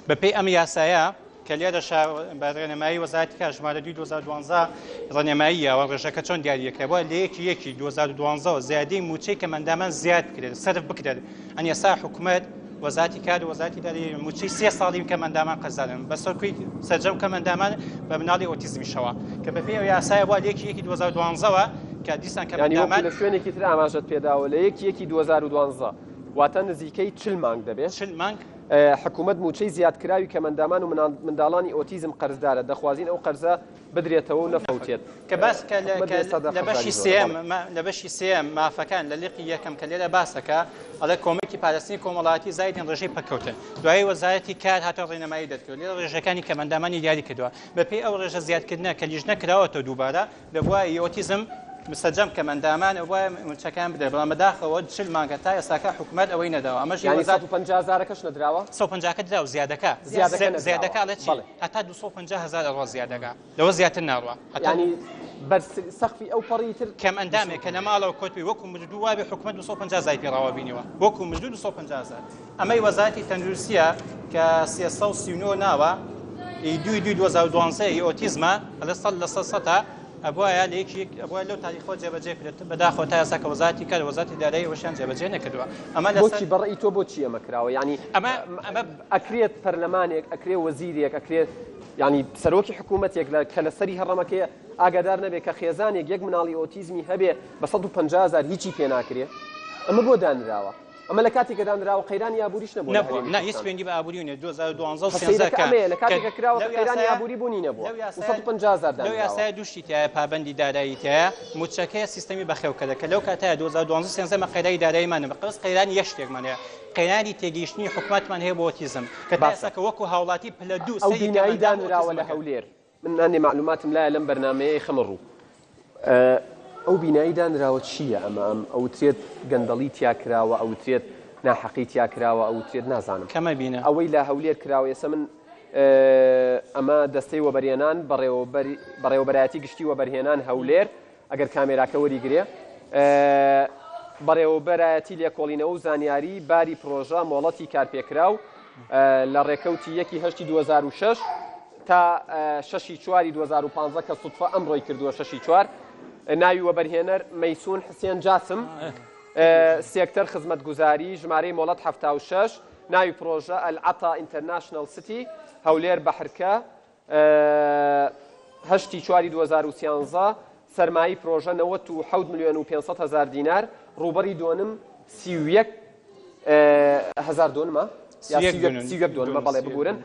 بەپێی ئەم یاسایە کە لێرەشا بە ڕێنمایی وەزارەتی کار ژمارە 2 2012 ڕێنمایی یاوە ڕێژەکە چۆن دیاری دەکرێت بۆ لە یەکی یەکی 2012 زیادەی مووچەی کەمئەندامان زیاد بکرێت سەرف بکرێت ئەن ئێستا حکومەت وەزارەتی کار و وەزارەتی دارایی مووچەی سێ ساڵی کەمئەندامان قەرزارن بە سەرکوی سەرجەم کەمئەندامان بە مناڵی ئۆتیزمیشەوە کە بەپێی ئەو یاسایە بووە لە یەکی یەکی 2012ەوە کە دیسان یانی وەکو کەمئەندامان لە شوێنێکی تر ئاماژەت پێداوە لە یەکی یەکی 2012 واتە نزیکەی 40 مانگ دەبێت. 40 مانگ. حکومەت مووچەی زیادکراوی کەمئەندامان و منداڵانی ئۆتیزم قەرزدارە، دەخوازین ئەو قەرزە بدرێتەوە و نەفەوتێت. کە باس کە لە حکومەت کە لە ئێستادا لە بەشی قەرزاری زۆرە. سێیەم بەڵێ. ما لە بەشی سێیەم مافەکان لە لقی یەکەم کە لێرە باس دەکا ئەڵێ کۆمەکی پاراستنی کۆمەڵایەتی زایدن ڕێژەی پەککەوتن دوایی وەزارەتی کار هاتووە ڕێنمایی دەرکردووە لێرە ڕێژەکانی کەمئەندامانی دیاری کردووە بەپێی ئەو ڕێژە زیادکردنە کە لیژنە کراوەتەوە دووبارە دەبوایە ئۆتیزم سەرجەم کەمئەندامان ئەبوایە مووچەکەیان بدرێت بەڵام بەداخەوە 40 مانگە تا ئێستاکە حکومەت ئەوەی نەداوە ئەمەش یانی وەزارەت 150 هەزارەکەش نەدراوە؟ 150 کە دراوە زیادەکە زیادەکە نەدراوە. زیادەکە ئەڵێ چی بەڵێ. هەتا 250 هەزار ئەڕوا زیادەکە لەوە زیاتر ناڕوا هەتا یانی بەر سەقفی ئەو پەڕی تر کەم ئەندامێک کە لە ماڵەوە کۆت بێ وەکو مردوو وابێ حکومەت 250 هەزاری پێ ڕاوە بینیوە وەکو مردوو 250 هەزار ئەمەی وەزارەتی تەندروستیە کە 339 ناوە ئی دوی دوی 2012 ی ئۆتیزمە ئەڵێ سەد لە سەد سەتە. ئەبوایە لە یەکی یەک ئەبوایە لەو تاریخەوە جێبەجێ کرێت، بەداخەوە تا ئێستا کە وەزارەتی کار و وەزارەتی دارایی ئەوەشیان جێبەجێ نەکردووە. ئەمە لەسەر. بۆچی بە ڕەئی تۆ بۆچی ئەمە کراوە؟ یانی ئەمە ئەمە. ئەکرێت پەرلەمانێک، ئەکرێ وەزیرێک، ئەکرێت یانی سەرۆکی حکوومەتێک لە کە لەسەری هەڕەمەکەیە ئاگادار نەبێ کە خێزانێک یەک مناڵی ئۆتیزمی هەبێ بە 150 هەزار هیچی پێ ناکرێ؟ ئەمە بۆ دانراوە؟ ئەمە لە کاتێکە دانراوە قەیرانی ئابووریش نەبووە لە نەبووە هەرێمی نا هیچ کوردستان. پەیوەندی بە ئابووریەوە نییە 2012 و خە 13 سەیرەکە کە ئەمەیە لە کە کاتێکە کراوە لەو کە قەیرانی یاسایە ئابووری بوونی نەبووە لەو و یاسایە 150 هەزار لەو دانراوە. یاسایە دوو شتی تیایە پابەندی دارایی تیایە مووچەکەیە سیستەمی بەخێوکەرە کە لەو کاتەیە 2012 13 مە قەیرانی داراییمان نەبوو بەس قەیرانی یەک شتێکمان هەیە قەیرانی تێگەیشتنی حکومەتمان هەیە بۆ ئۆتیزم کە تا باشە ئێستا کە وەکو هاوڵاتی پلە دوو ئەو سەیری بینایی کەمئەندام دانراوە لە ئۆتیزمەکە هەولێر من هەندێ مەعلوماتم لایە لەم بەرنامەیە ئەیخەمە ڕوو. ئەو بینایی دانراوە چییە ئەمە ئەم ئەوترێت گەندەڵی تیا کراوە ئەوترێت ناحەقی تیا کراوە ئەوترێت نازانم کەمە بینە. ئەوەی لە هەولێر کراوە ئێستا من ئەمە دەستەی وەبەرهێنان بەڕێوەبەرایەتی گشتی وەبەرهێنان هەولێر ئەگەر کامێراکە وەریگرێ بەڕێوەبەرایەتی لێکۆڵینەوە و زانیاری باری پرۆژە مۆڵەتی کارپێکراو لە ڕێکەوتی یەکی هەشتی 2006 تا شەشی چواری 2015 کە سوتفە ئەمڕۆی کردووە شەشی چوار ناوی وەبەرهێنەر مەیسون حسێن جاسم سێکتەر خزمەتگوزاری ژمارەی مۆڵەت 76 ناوی پرۆژە ئەلعەتا ئینتەرناشنەڵ ستی هەولێر بەحرکە هەشتی چواری 2013 سەرمایی پرۆژە 97 ملیۆن و 500 هەزار دینار ڕووبەری دۆنم 31 هەزار دۆنمە یا 31 دۆنمە بەڵێ ببورن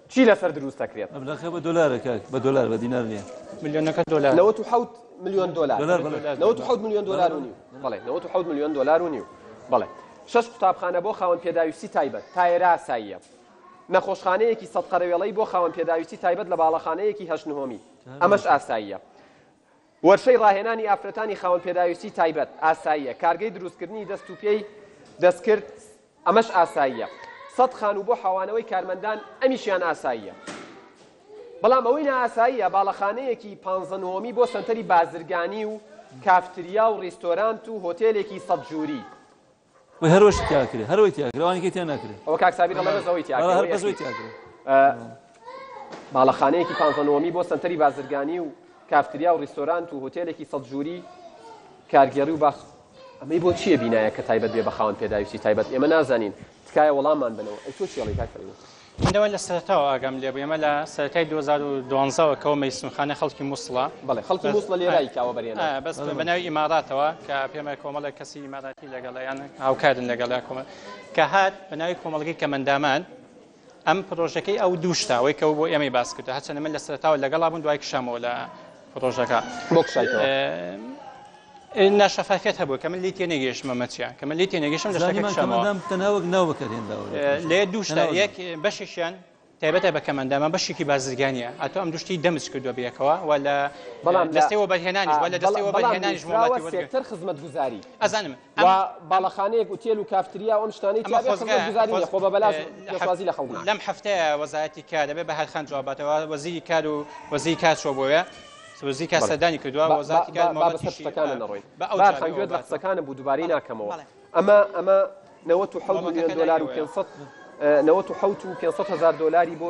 چی لەسەر دروست دەکرێت؟ مەبلەغەکە بە دۆلارە کاک بە دۆلار بە دینار نییە. ملیۆنەکە دۆلار. 97 ملیۆن دۆلار. 97 ملیۆن دۆلار و نیو. بەڵێ 97 ملیۆن دۆلار و نیو. بەڵێ. شەش قوتابخانە بۆ خاوەن پێداویستی تایبەت. تا ئێرە ئاساییە. نەخۆشخانەیەکی سەد قەرەوێڵەی بۆ خاوەن پێداویستی تایبەت لە باڵەخانەیەکی هەشت نهۆمی. ئەمەش ئاساییە. وەرشەی ڕاهێنانی ئافرەتانی خاوەن پێداویستی تایبەت، ئاساییە. کارگەی دروستکردنی دەست و پێی دەستکرد، ئەمەش ئاساییە. سەت خانوو بۆ حەوانەوەی کارمەندان، ئەمیشیان ئاساییە. بەڵام ئەوەی نائاساییە، باڵەخانەیەکی پانزە نهۆمی بۆ سەنتەری بازرگانی و کافتریا و ڕیستۆرانت و هۆتێلێکی سەت ژووری. وەی هەر وەشی تیا کرێ هەر وەی تیا کرێ ئەوانی کەی تیا ناکرێ. ئەوە کاک سابیر ئەڵێ بەس ئەوەی تیا کرێ. هەر بەس ئەوەی تیا کرێ. باڵەخانەیەکی پانزە نهۆمی بۆ سەنتەری بازرگانی و کافتریا و ڕیستۆرانت و هۆتێلێکی سەت ژووری کارگێڕی و باخ ئەمەی بۆ چییە بینایە کە تایبەت بێ بە خاوەن پێداویستی تایبەت ئێمە نازانین تکایە وەڵاممان بنەوە ئەی تۆ چی ئەڵێی کاک فەریدون؟ من لەوە لە سەرەتاوە ئاگام لێ بوو ئێمە لە سەرەتای 2012 ەوە کەەوە مەیسونخانە خەڵکی موسڵە بەڵێ خەڵکی موسڵە لێرای کاوە بەرێنە بەس بە ناوی ئیماراتەوە کە پێمە کۆمەڵێک کەسی ئیماراتی لەگەڵ یان هاوکارن لەگەڵ کۆمەڵ کە هات بە ناوی کۆمەڵگەی کەمەندامان ئەم پرۆژەکەی ئەو دوو شتە ئەوەی کە بۆ ئێمەی باس کردو هەرچەندە من لە سەرەتاوە لەگەڵا بوون دوای کشامەوە لە پرۆژەکە بۆ کشایتەوە ناشەفافیەت هەبوو کە من لێی تێنەگەیشتم ئەمە چیە کە من لێی تێنەگەیشتم لە شتەکە زانیمان کشامەوە کەمەندام تەنها وەک ناو بەکارهێنراوە لێ دوو شتە تەنها وەک یەک بەشێکیان تایبەتە بە کەمەندامە بەشێکی بازرگانیە ئەتۆ ئەم دوو شتی دەمج کردووە بەیەکەوە و لە بەڵام لە دەستەی وەبەرهێنانیش و لە دەستەی بەڵام وەبەرهێنانیش نووسراوە مۆڵەتی وەرگرت سێکتەر خزمەتگوزاری ئەزانم و ئەم باڵەخانەیەک ئوتێل و کافتریا و ئەم شتانەی ئەمە تیا بێ خۆزگە خزمەتگوزاری خۆز نییە خۆ بە بەلاش پێشوازی لە خەڵک ناکەن. لەم هەفتەیە وەزارەتی کار دەبێ بەهار خان جواب باتەوە وەزیری کار و وەزیری کار چووە بۆیە وەزیری کار بەڵێ سەردانی کردووە با با وەزارەتی کار با با بەسەر مۆڵەتیشی شتەکانە نەڕۆین بە ئەو بەهار جوابی خان ئەوە گوێت لە باتەوە. قسەکانم بوو دووبارەی بەڵێ ناکەمەوە بەڵێ. ئەمە ئەمە 97 ملیۆن مۆڵەتەکە لای دۆلار و ئێوەیە. 500 97 و 500 هەزار دۆلاری بۆ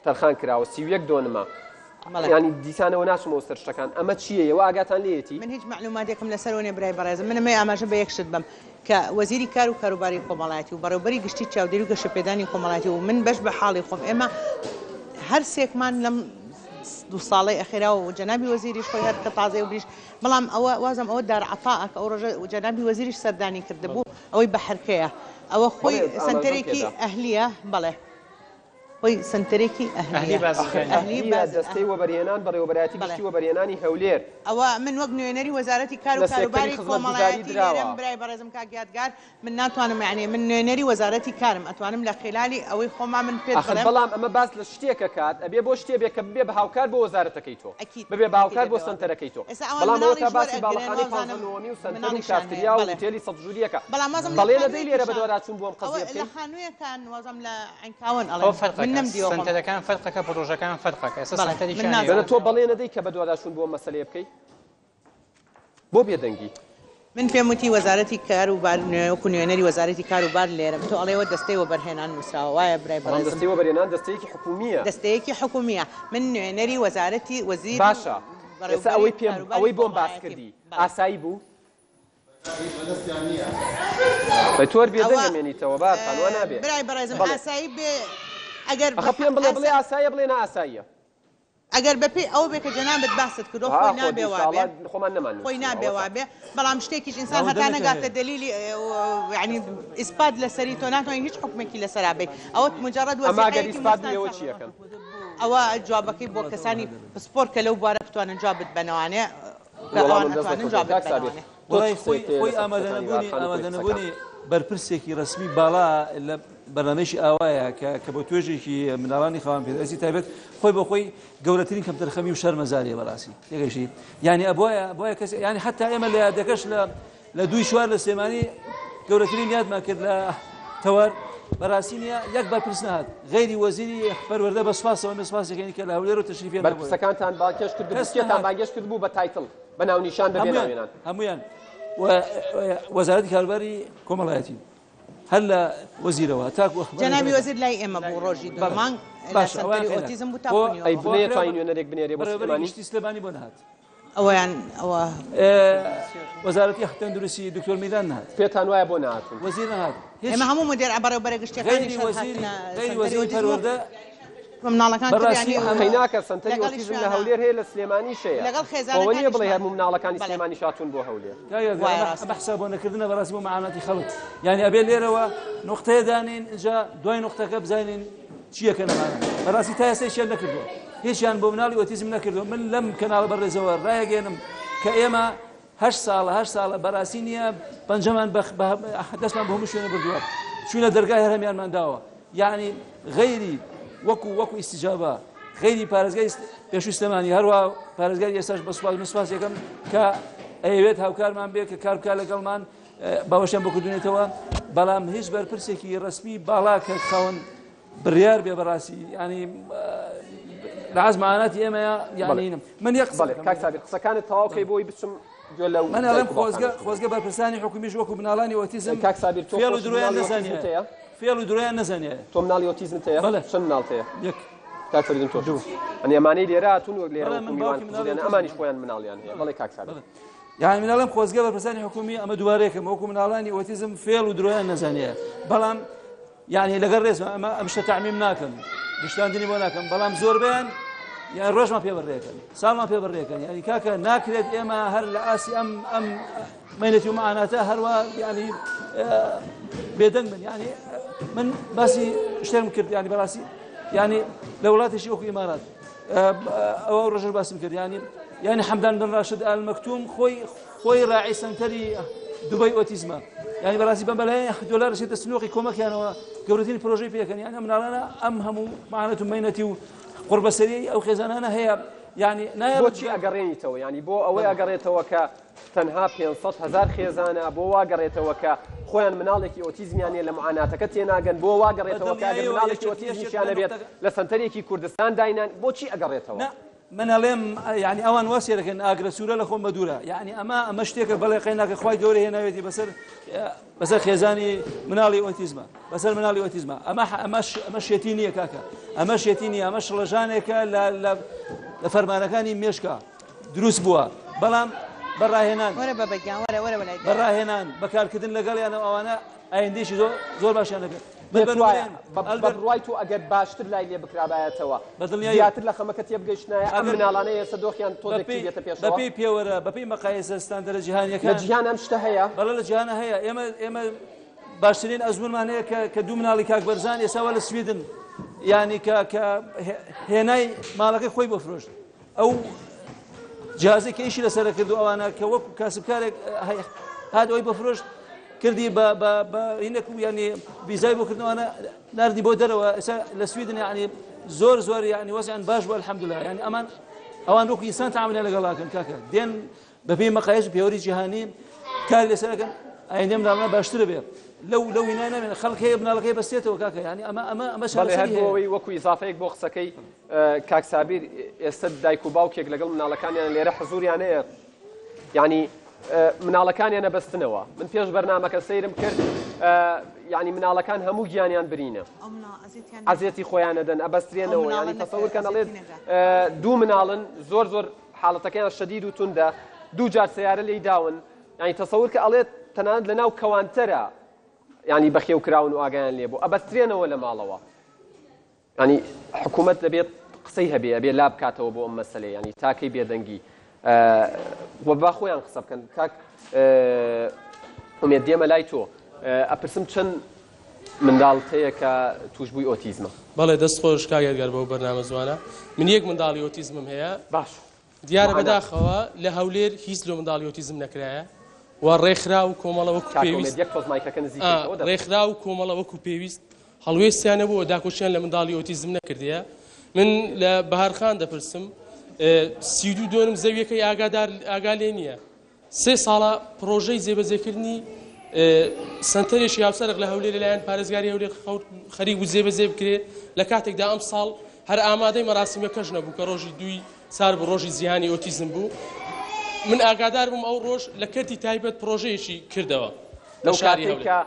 تەرخان کراوە 31 دۆنمە بەڵێ. یانی دیسانەوە ناچمەوە سەر شتەکان ئەمە چییە ئێوە ئاگاتان لێیەتی؟ من هیچ مەعلوماتێکم لەسەرەوە نیە برای بەڕێزم من ئەمەوێ ئاماژە بە یەک شت بەم کە وەزیری کار و کاروباری کۆمەڵایەتی و بەڕێوبەری گشتی چاودێری و گەشەپێدانی کۆمەڵایەتی و من بەش بە حاڵی خۆم ئێمە هەر سێکمان لەم دوو ساڵەی ئەخیرا و جەنابی وەزیریش خۆی هەر کە تازەیە و بریش بەڵام ئەوە وازم ئەوە دار عەتائە کە ئەو ڕۆژە جەنابی وەزیریش سەردانی کردبوو ئەوەی بەحرکەیە ئەوە خۆی بەڵێ ئاماژەم سەنتەرێکی پێدا. ئەهلیە بەڵێ. خۆی سەنتەرێکی ئەهلی ئەهلیە. ئاخر بازرگانی. ئەهلی ئەهلیە باز دەستەی وەبەرهێنان بەڕێوەبەرایەتی بەڵێ. گشتی وەبەرهێنانی هەولێر. ئەوە من وەک نوێنەری وەزارەتی کار و لە سێکتەری کاروباری خزمەتگوزاری کۆمەڵایەتی دراوە. لێرەم برای بەڕێزم کاک یادگار من ناتوانم یەعنی من نوێنەری وەزارەتی کارم ئەتوانم لە خیلالی ئەوەی خۆما من پێت ئاخر بڵێم. بەڵام ئەمە باس لە شتێک ئەکات ئەبێ بۆ شتێ بێ کە ببێ بە هاوکار بۆ وەزارەتەکەی تۆ ئەکید ببێ بە ئەکید هاوکار بۆ ئەبێ وابێ. سەنتەرەکەی تۆ ئێستا ئەوان بەڵام ئەوە تا مناڵیش باسی وەرئەگرن باڵەخانەی پانزە وابزانم نهۆمی و سەنتەر و مناڵیشیان هەیە کافتریا و بەڵێ. ئوتێلی سەد ژووریەکە بەڵام وازم لە بەڵێن ئەدەی لێرە خانوویەکیشا بەدواداچوون بۆ ئەم ئەوە قەزیە لە بکەی؟ خانوویەکان وازم لە عینکاوەن ئەوە ئەڵێن من فەرقەکە نەمدیوە خۆم. سەنتەرەکان فەرقەکە پڕۆژەکان فەرقەکە ئێستا بەڵێ من سەنتەرێکیان هەیە دەنا نازانم. تۆ بەڵێن ئەدەی کە بەدواداچوون بۆ ئەم مەسەلەیە بکەی؟ بۆ بێدەنگی؟ من پێم وتی وەزارەتی کار و بار وەکو نوێنەری وەزارەتی کار و بار لێرەم تۆ ئەڵێ وە دەستەی وەبەرهێنان نووسراوە وایە برای بەڵام بەڕێزم؟ دەستەی وەبەرهێنان دەستەیەکی حکوومییە. دەستەیەکی حکوومییە من نوێنەری وەزارەتی وەزیر باشە. ئێستا بەڕێوبەری ئەوەی پێم کاروباری ئەوەی بۆم باس کۆمەڵایەتیم. کردی بەڵێ. ئاسایی بوو؟ بە تۆر بێدەنگ ئەوە ئەمێنیتەوە بارخان وا نابێ. برای بەڕێزم بەڵێ. ئاسایی بێ ئەگەر ئەخە بە پێم بڵێ بڵێ ئاسا ئاساییە بڵێ نائاساییە. ئەگەر بەپێی ئەوە بێ کە جەنابت باست کردووە ها خۆی خۆ نابێ وابێ ئینشاڵڵا خۆمان نەمان خۆی نووسیوە نابێ ئەوەتا. وابێ بەڵام شتێکیش ئینسان ئەوە هەتا دەمێکە نەگاتە هەیە. دەلیلی یعنی ئیسپات لەسەری تۆ ناتوانانی هیچ حوکمێکی لەسەرا بەی ئەوە مجرد ئەما ئەگەر وەسیقەیەکی ئیسپات بوو ئێوە مستەنسەخ چی ئەکەن؟ ئەوە جوابەکەی بۆ کەسانی پسپۆر کە لەو بوارە بتوانن جوابت بەنەوانێ کە ئەوان وەڵامم دەست ئەتوانن نەکەوتووە جوابت کاک سابیر بەنەوانێ. تۆ چ وەڵای خۆی قسەیەکت هەیە خۆی لەسەر ئامادە قسەکانی نەبوونی بارخان و ئامادە کۆی قسەکان؟ نەبوونی بەرپرسێکی ڕەسمی باڵا لە بەرنامەیەکی ئاوایە کە کە بۆ توێژێکی مناڵانی خاوەن پێداویستی تایبەت خۆی بۆ خۆی گەورەترین کەمتەرخەمی و شەرمەزاریە بەڕاستی تێگەیشتی یعنی ئەبوایە ئەبوایە کەس یعنی حتا ئێمە لە یادەکەش لە لە دووی چوار لە سلێمانی گەورەترین یادمان کرد لە تەوەر بەڕاستی نییە یەک بەرپرس نەهات غەیری وەزیری پەروەردە بە سوپاسەوە ئێمە سوپاسێکەین کە لە هەولێر و تەشریفیان نەبوو. بەرپرسەکانتان بانگهێشت کردبوو کەس کێتان نەهات. بانگهێشت کردبوو بە title بە ناونیشان بەبێ هەموویان ناوێنان؟ هەموویان وەزارەتی کاروباری کۆمەڵایەتی هەر لە وەزیرەوە تاکو جەنابی وەزیر لای ئێمە بوو ڕۆژی دوو مانگ لە باشە ئەوان سەنتەری خێرە. ئۆتیزم بوو تا بۆ خونیەوە ئەی بوو. نەیەتوانی نوێنەرێک بنێرێ بۆ بەڕێوەبەری سلێمانی؟ گشتی سلێمانی بۆ نەهات. ئەوەیان ئەوە. وەزارەتی تەندروستی دکتۆر میران نەهات. پێتان وایە بۆ نەهاتوون؟ وەزیر نەهات. هیچ ئێمە هەموو مدێر بەڕێوبەرە گشتیەکانیش غەیری وەزیری هاتنە غەیری سەنتەری وەزیری ئۆتیزم و پەروەردە مناڵەکان بەڕاستی کردیانی ئەمە قەیناکە سەنتەری لەگەڵ ئۆتیزم لە ئیشیانە هەولێر هەیە لە سلێمانیش هەیە. لەگەڵ بۆ نییە بڵێ خێزانەکانیشمان هەموو مناڵەکانی بەڵێ. سلێمانیش هاتوون بۆ هەولێر. کاک یادگار وایە ئەمە ڕاستە. ئەمە حساب بۆ نەکردنە بەڕاستی بۆ مەعاناتی خەڵک یعنی ئەبێ لێرەوە نوقتەیە دانێین ئینجا دوای نوقتەکە بزانین چیەکەن ئەمانە بەڕاستی تا ئێستا هیچیان نەکردووە هیچیان بۆ مناڵی ئۆتیزم نەکردووە من لەم کەناڵە بەڕێزەوە ڕایەگەێنم کە ئێمە هەشت ساڵە هەشت ساڵە بەڕاستی نییە پەنجەمان دەستمان بۆ هەموو شوێنە بردووە چوینە دەرگای هەر هەمیانمان داوە یعنی غەیری وەکو وەکو ئیستیجابە غەیری پارێزگای پێشووی سلێمانی هەروە پارێزگاری ئێستاش بە سوپاس من سوپاس یەکەم کە ئەیەوێت هاوکارمان بێ کە کار بکات لەگەڵمان باوەشیان بۆ کردوونێتەوە بەڵام هیچ بەرپرسێکی ڕەسمی باڵا کە خاوەن بڕیار بێ بەڕاستی ینی لە عەز معاناتی ئێمەیە یانی من یەک قسە بەڵێ کاک سابیر قسەکانت تەواو کەی بۆی بچم گوێ لەو من ئەڵێم دایک و خۆزگە باوکانەش بگرم. خۆزگە بەرپرسانی حکومیش وەکو مناڵانی ئۆتیزم کاک سابیر تۆ فێڵ و خۆشت درۆیان مناڵی نەزانیایە ئۆتیزمت هەیە؟ فێڵ و درۆیان نەزانیایە تۆ مناڵی ئۆتیزمت هەیە؟ بەڵێ. چەند مناڵت هەیە؟ یەک کاک فەریدون تۆش دوو. ئەنی ئەمانەی لێرە هاتوون وەک لێرە بەڵێ وەکو من میوان باوکی مناڵی حزوریانە ئۆتیزمم. ئەمانیش خۆیان مناڵیان هەیە بەڵێ کاک سابیر بەڵێ. یانی من ئەڵێم خۆزگە بەرپرسانی حکومی ئەمە دووبارەیەکەم وەکو مناڵانی ئۆتیزم فێڵ و درۆیان نەزانیایە بەڵام یعنی لەگەڵ ڕێزمە ئەمە ئەم شتە تەعمیم ناکەم گشتاندنی بۆ ناکەم بەڵام زۆربەیان یان ڕۆژمان پێ بەڕێکەن ساڵمان پێ بەڕێکەن یعنی کاکە ناکرێت ئێمە هەر لە ئاسی ئەم ئەم مەینەتی و معاناتە هەروە یعنی بێدەنگ بن یعنی من باسی شتێکم کرد یعنی بەڕاستی یعنی لە وڵاتێکی وەکو ئیمارات ئەوە ڕۆژەش باسم کرد یعنی یعنی حەمدان بن ڕاشد ئال مەکتوم خۆی خۆی ڕاعی سەنتەری دوبەی ئۆتیزمە یعنی بەڕاستی بەم بەلایەن دۆلار رسێتە سنوقی کۆمەکیانەوە گەورەترین پرۆژەی پێکەن یعنی ئەم مناڵانە ئەم هەموو معانەت و مەینەتی و قوڕبەسەریی ئەو خێزانانە هەیە یعنی نایە بۆچی ئەگەڕێنیتەوە یعنی بۆ ئەوەی ئەگەڕێتەوە کە تەنها 500 هەزار خێزانە بۆ وا گەڕێتەوە کە خۆیان مناڵێکی ئۆتیزمیان نیە لە معاناتەکە تێناگەن بۆ وا گەڕێتەوە کە ئەگەر مناڵێکی ئۆتیزمیشیان هەبێت لە سەنتەرێکی کوردستان داینان بۆچی ئەگەڕێتەوە؟ من ئەڵێم یعنی ئەوان وا سێرەکەن ئاگرە سوورە لە خۆم بەدوورە یعنی ئەمە ئەمە شتێکە بەڵێ قەیناکە خوای گەورە هێناوێتی بەسەر بەسەر خێزانی مناڵی ئۆتیزمە بەسەر مناڵی ئۆتیزمە ئەمە ئەمە ئەمە شێتی نییە کاکە ئەمە شێتی نییە ئەمە شڵەژانێکە لە لە لە فەرمانەکانی مێشکە دروست بووە بەڵام بە ڕاهێنان وەرە بابە گیان وەرە وەرە وەلای بە ڕاهێنان بەکارکردن لەگەڵیان و ئەوانە ئایندەیەکی زۆر زۆر باشیان دەبێت. من پێت بە وایە نمونەیان بە ئەلبەرت بڕوای تۆ ئەگەر باشتر لای لێ بکرابایەتەوە بە دڵنیاییەوە زیاتر لە خەمەکە تێبگەیشتنایە ئەم ئەگەر مناڵانەی ئێستا دۆخیان تۆزێک بەپێی چی بێتە پێشەوە؟ بەپێی پێوەرە بەپێی مەقایسە ستاندەرە لە جیهانیەکان جیهان ئەم شتە هەیە؟ بەڵێ لە جیهانە هەیە ئێمە ئێمە باشترین ئەزموونمان هەیە کە کە دوو مناڵی کاک بەرزان ئێستا وا لە سویدن یانی کە کە هێنای ماڵەکەی خۆی بۆ فرۆشت ئەو جیازی کە ئیشی لەسەر کرد و ئەوانە کە وەکو کاسبکارێک هات ئەوی بۆ فرۆشت کردی بە بە بە هینێک و یعنی ویزای بۆ کردنەوانە ناردی بۆ دەرەوە ئێستا لە سویدن یعنی زۆر زۆر یعنی وەزعیان باش بوو الحمدلله یعنی ئەمان ئەوان وەکو ئینسان تعاملیان لەگەڵاکەن کاکە دێن بەپێی مەقایس و پێوەری جیهانی کاری لەسەر ئەکەن ئایندەی مناڵانە باشتر بێ لەو لەو هینای نامێنێ خەڵک هەیە مناڵەکەی بەستێتەوە کاکە یعنی ئەمە ئەمە ئەمە بەڵێ هەر چارەسەری بۆ هەیە ئەوەی وەکو ئیزافەیەک بۆ قسەکەی کاک سابیر ئێستا دایک و باوکێک لەگەڵ مناڵەکانیان لێرە حزوریان هەیە یعنی مناڵەکانیان ئەبەستنەوە من پێش بەرنامەکە سەیرم کرد یعنی مناڵەکان هەموو گیانیان برینە ئەزیەتی خۆیان ئەدەن ئەبەسترێنەوە یعنی تەسەور کەن ئەڵێت دوو مناڵن زۆر زۆر. حاڵەتەکەیان شەدید و توندە دووجار سەیارە لێی داون یانی تەسەور کە ئەڵێت تەنانەت لەناو کەوانتەرە یانی بەخێو کراون و ئاگایان لێ بوو ئەبەسترێنەوە لە ماڵەوە یانی حکوومەت دەبێت قسەی هەبێ ئەبێ لا بکاتەوە بۆ ئەم مەسەلەیە یانی تاکەی بێدەنگی و با خۆیان قسە بکەن کاک ئومێد دێمە لای تۆ ئەپرسم چەند منداڵت هەیە کە تووشبووی ئۆتیزمە؟ بەڵێ دەست خۆش کاک ئێدگار بەو بەرنامە جوانە من یەک منداڵی ئۆتیزمم هەیە باش دیارە بەداخەوە لە هەولێر هیچ لۆ منداڵی ئۆتیزم نەکرایە و ڕێکخراو و کۆمەڵە وەکو پێویست ڕێکخراو و کۆمەڵە وەکو پێویست هەڵوێستیان نەبوو و داکۆکیان لە منداڵی ئۆتیزم نەکردیە من لە بەهارخان دەپرسم 32 دۆنم زەویەکەی ئاگادار ئاگا لێ نییە سێ ساڵە پڕۆژەی جێبەجێکردنی سەنتەرێکی هاوچەرخ لە هەولێر لەلایەن پارێزگاری هەولێر خەریک بوو جێبەجێ بکرێت، لە کاتێکدا ئەمساڵ هەر ئامادەی مەراسیمەکەش نەبوو کە ڕۆژی دووی چار بوو ڕۆژی جیهانی ئۆتیزم بوو. من ئاگادار بووم ئەو ڕۆژ لە کەرتی تایبەت پڕۆژەیەکی کردەوە لە شاری هەولێر.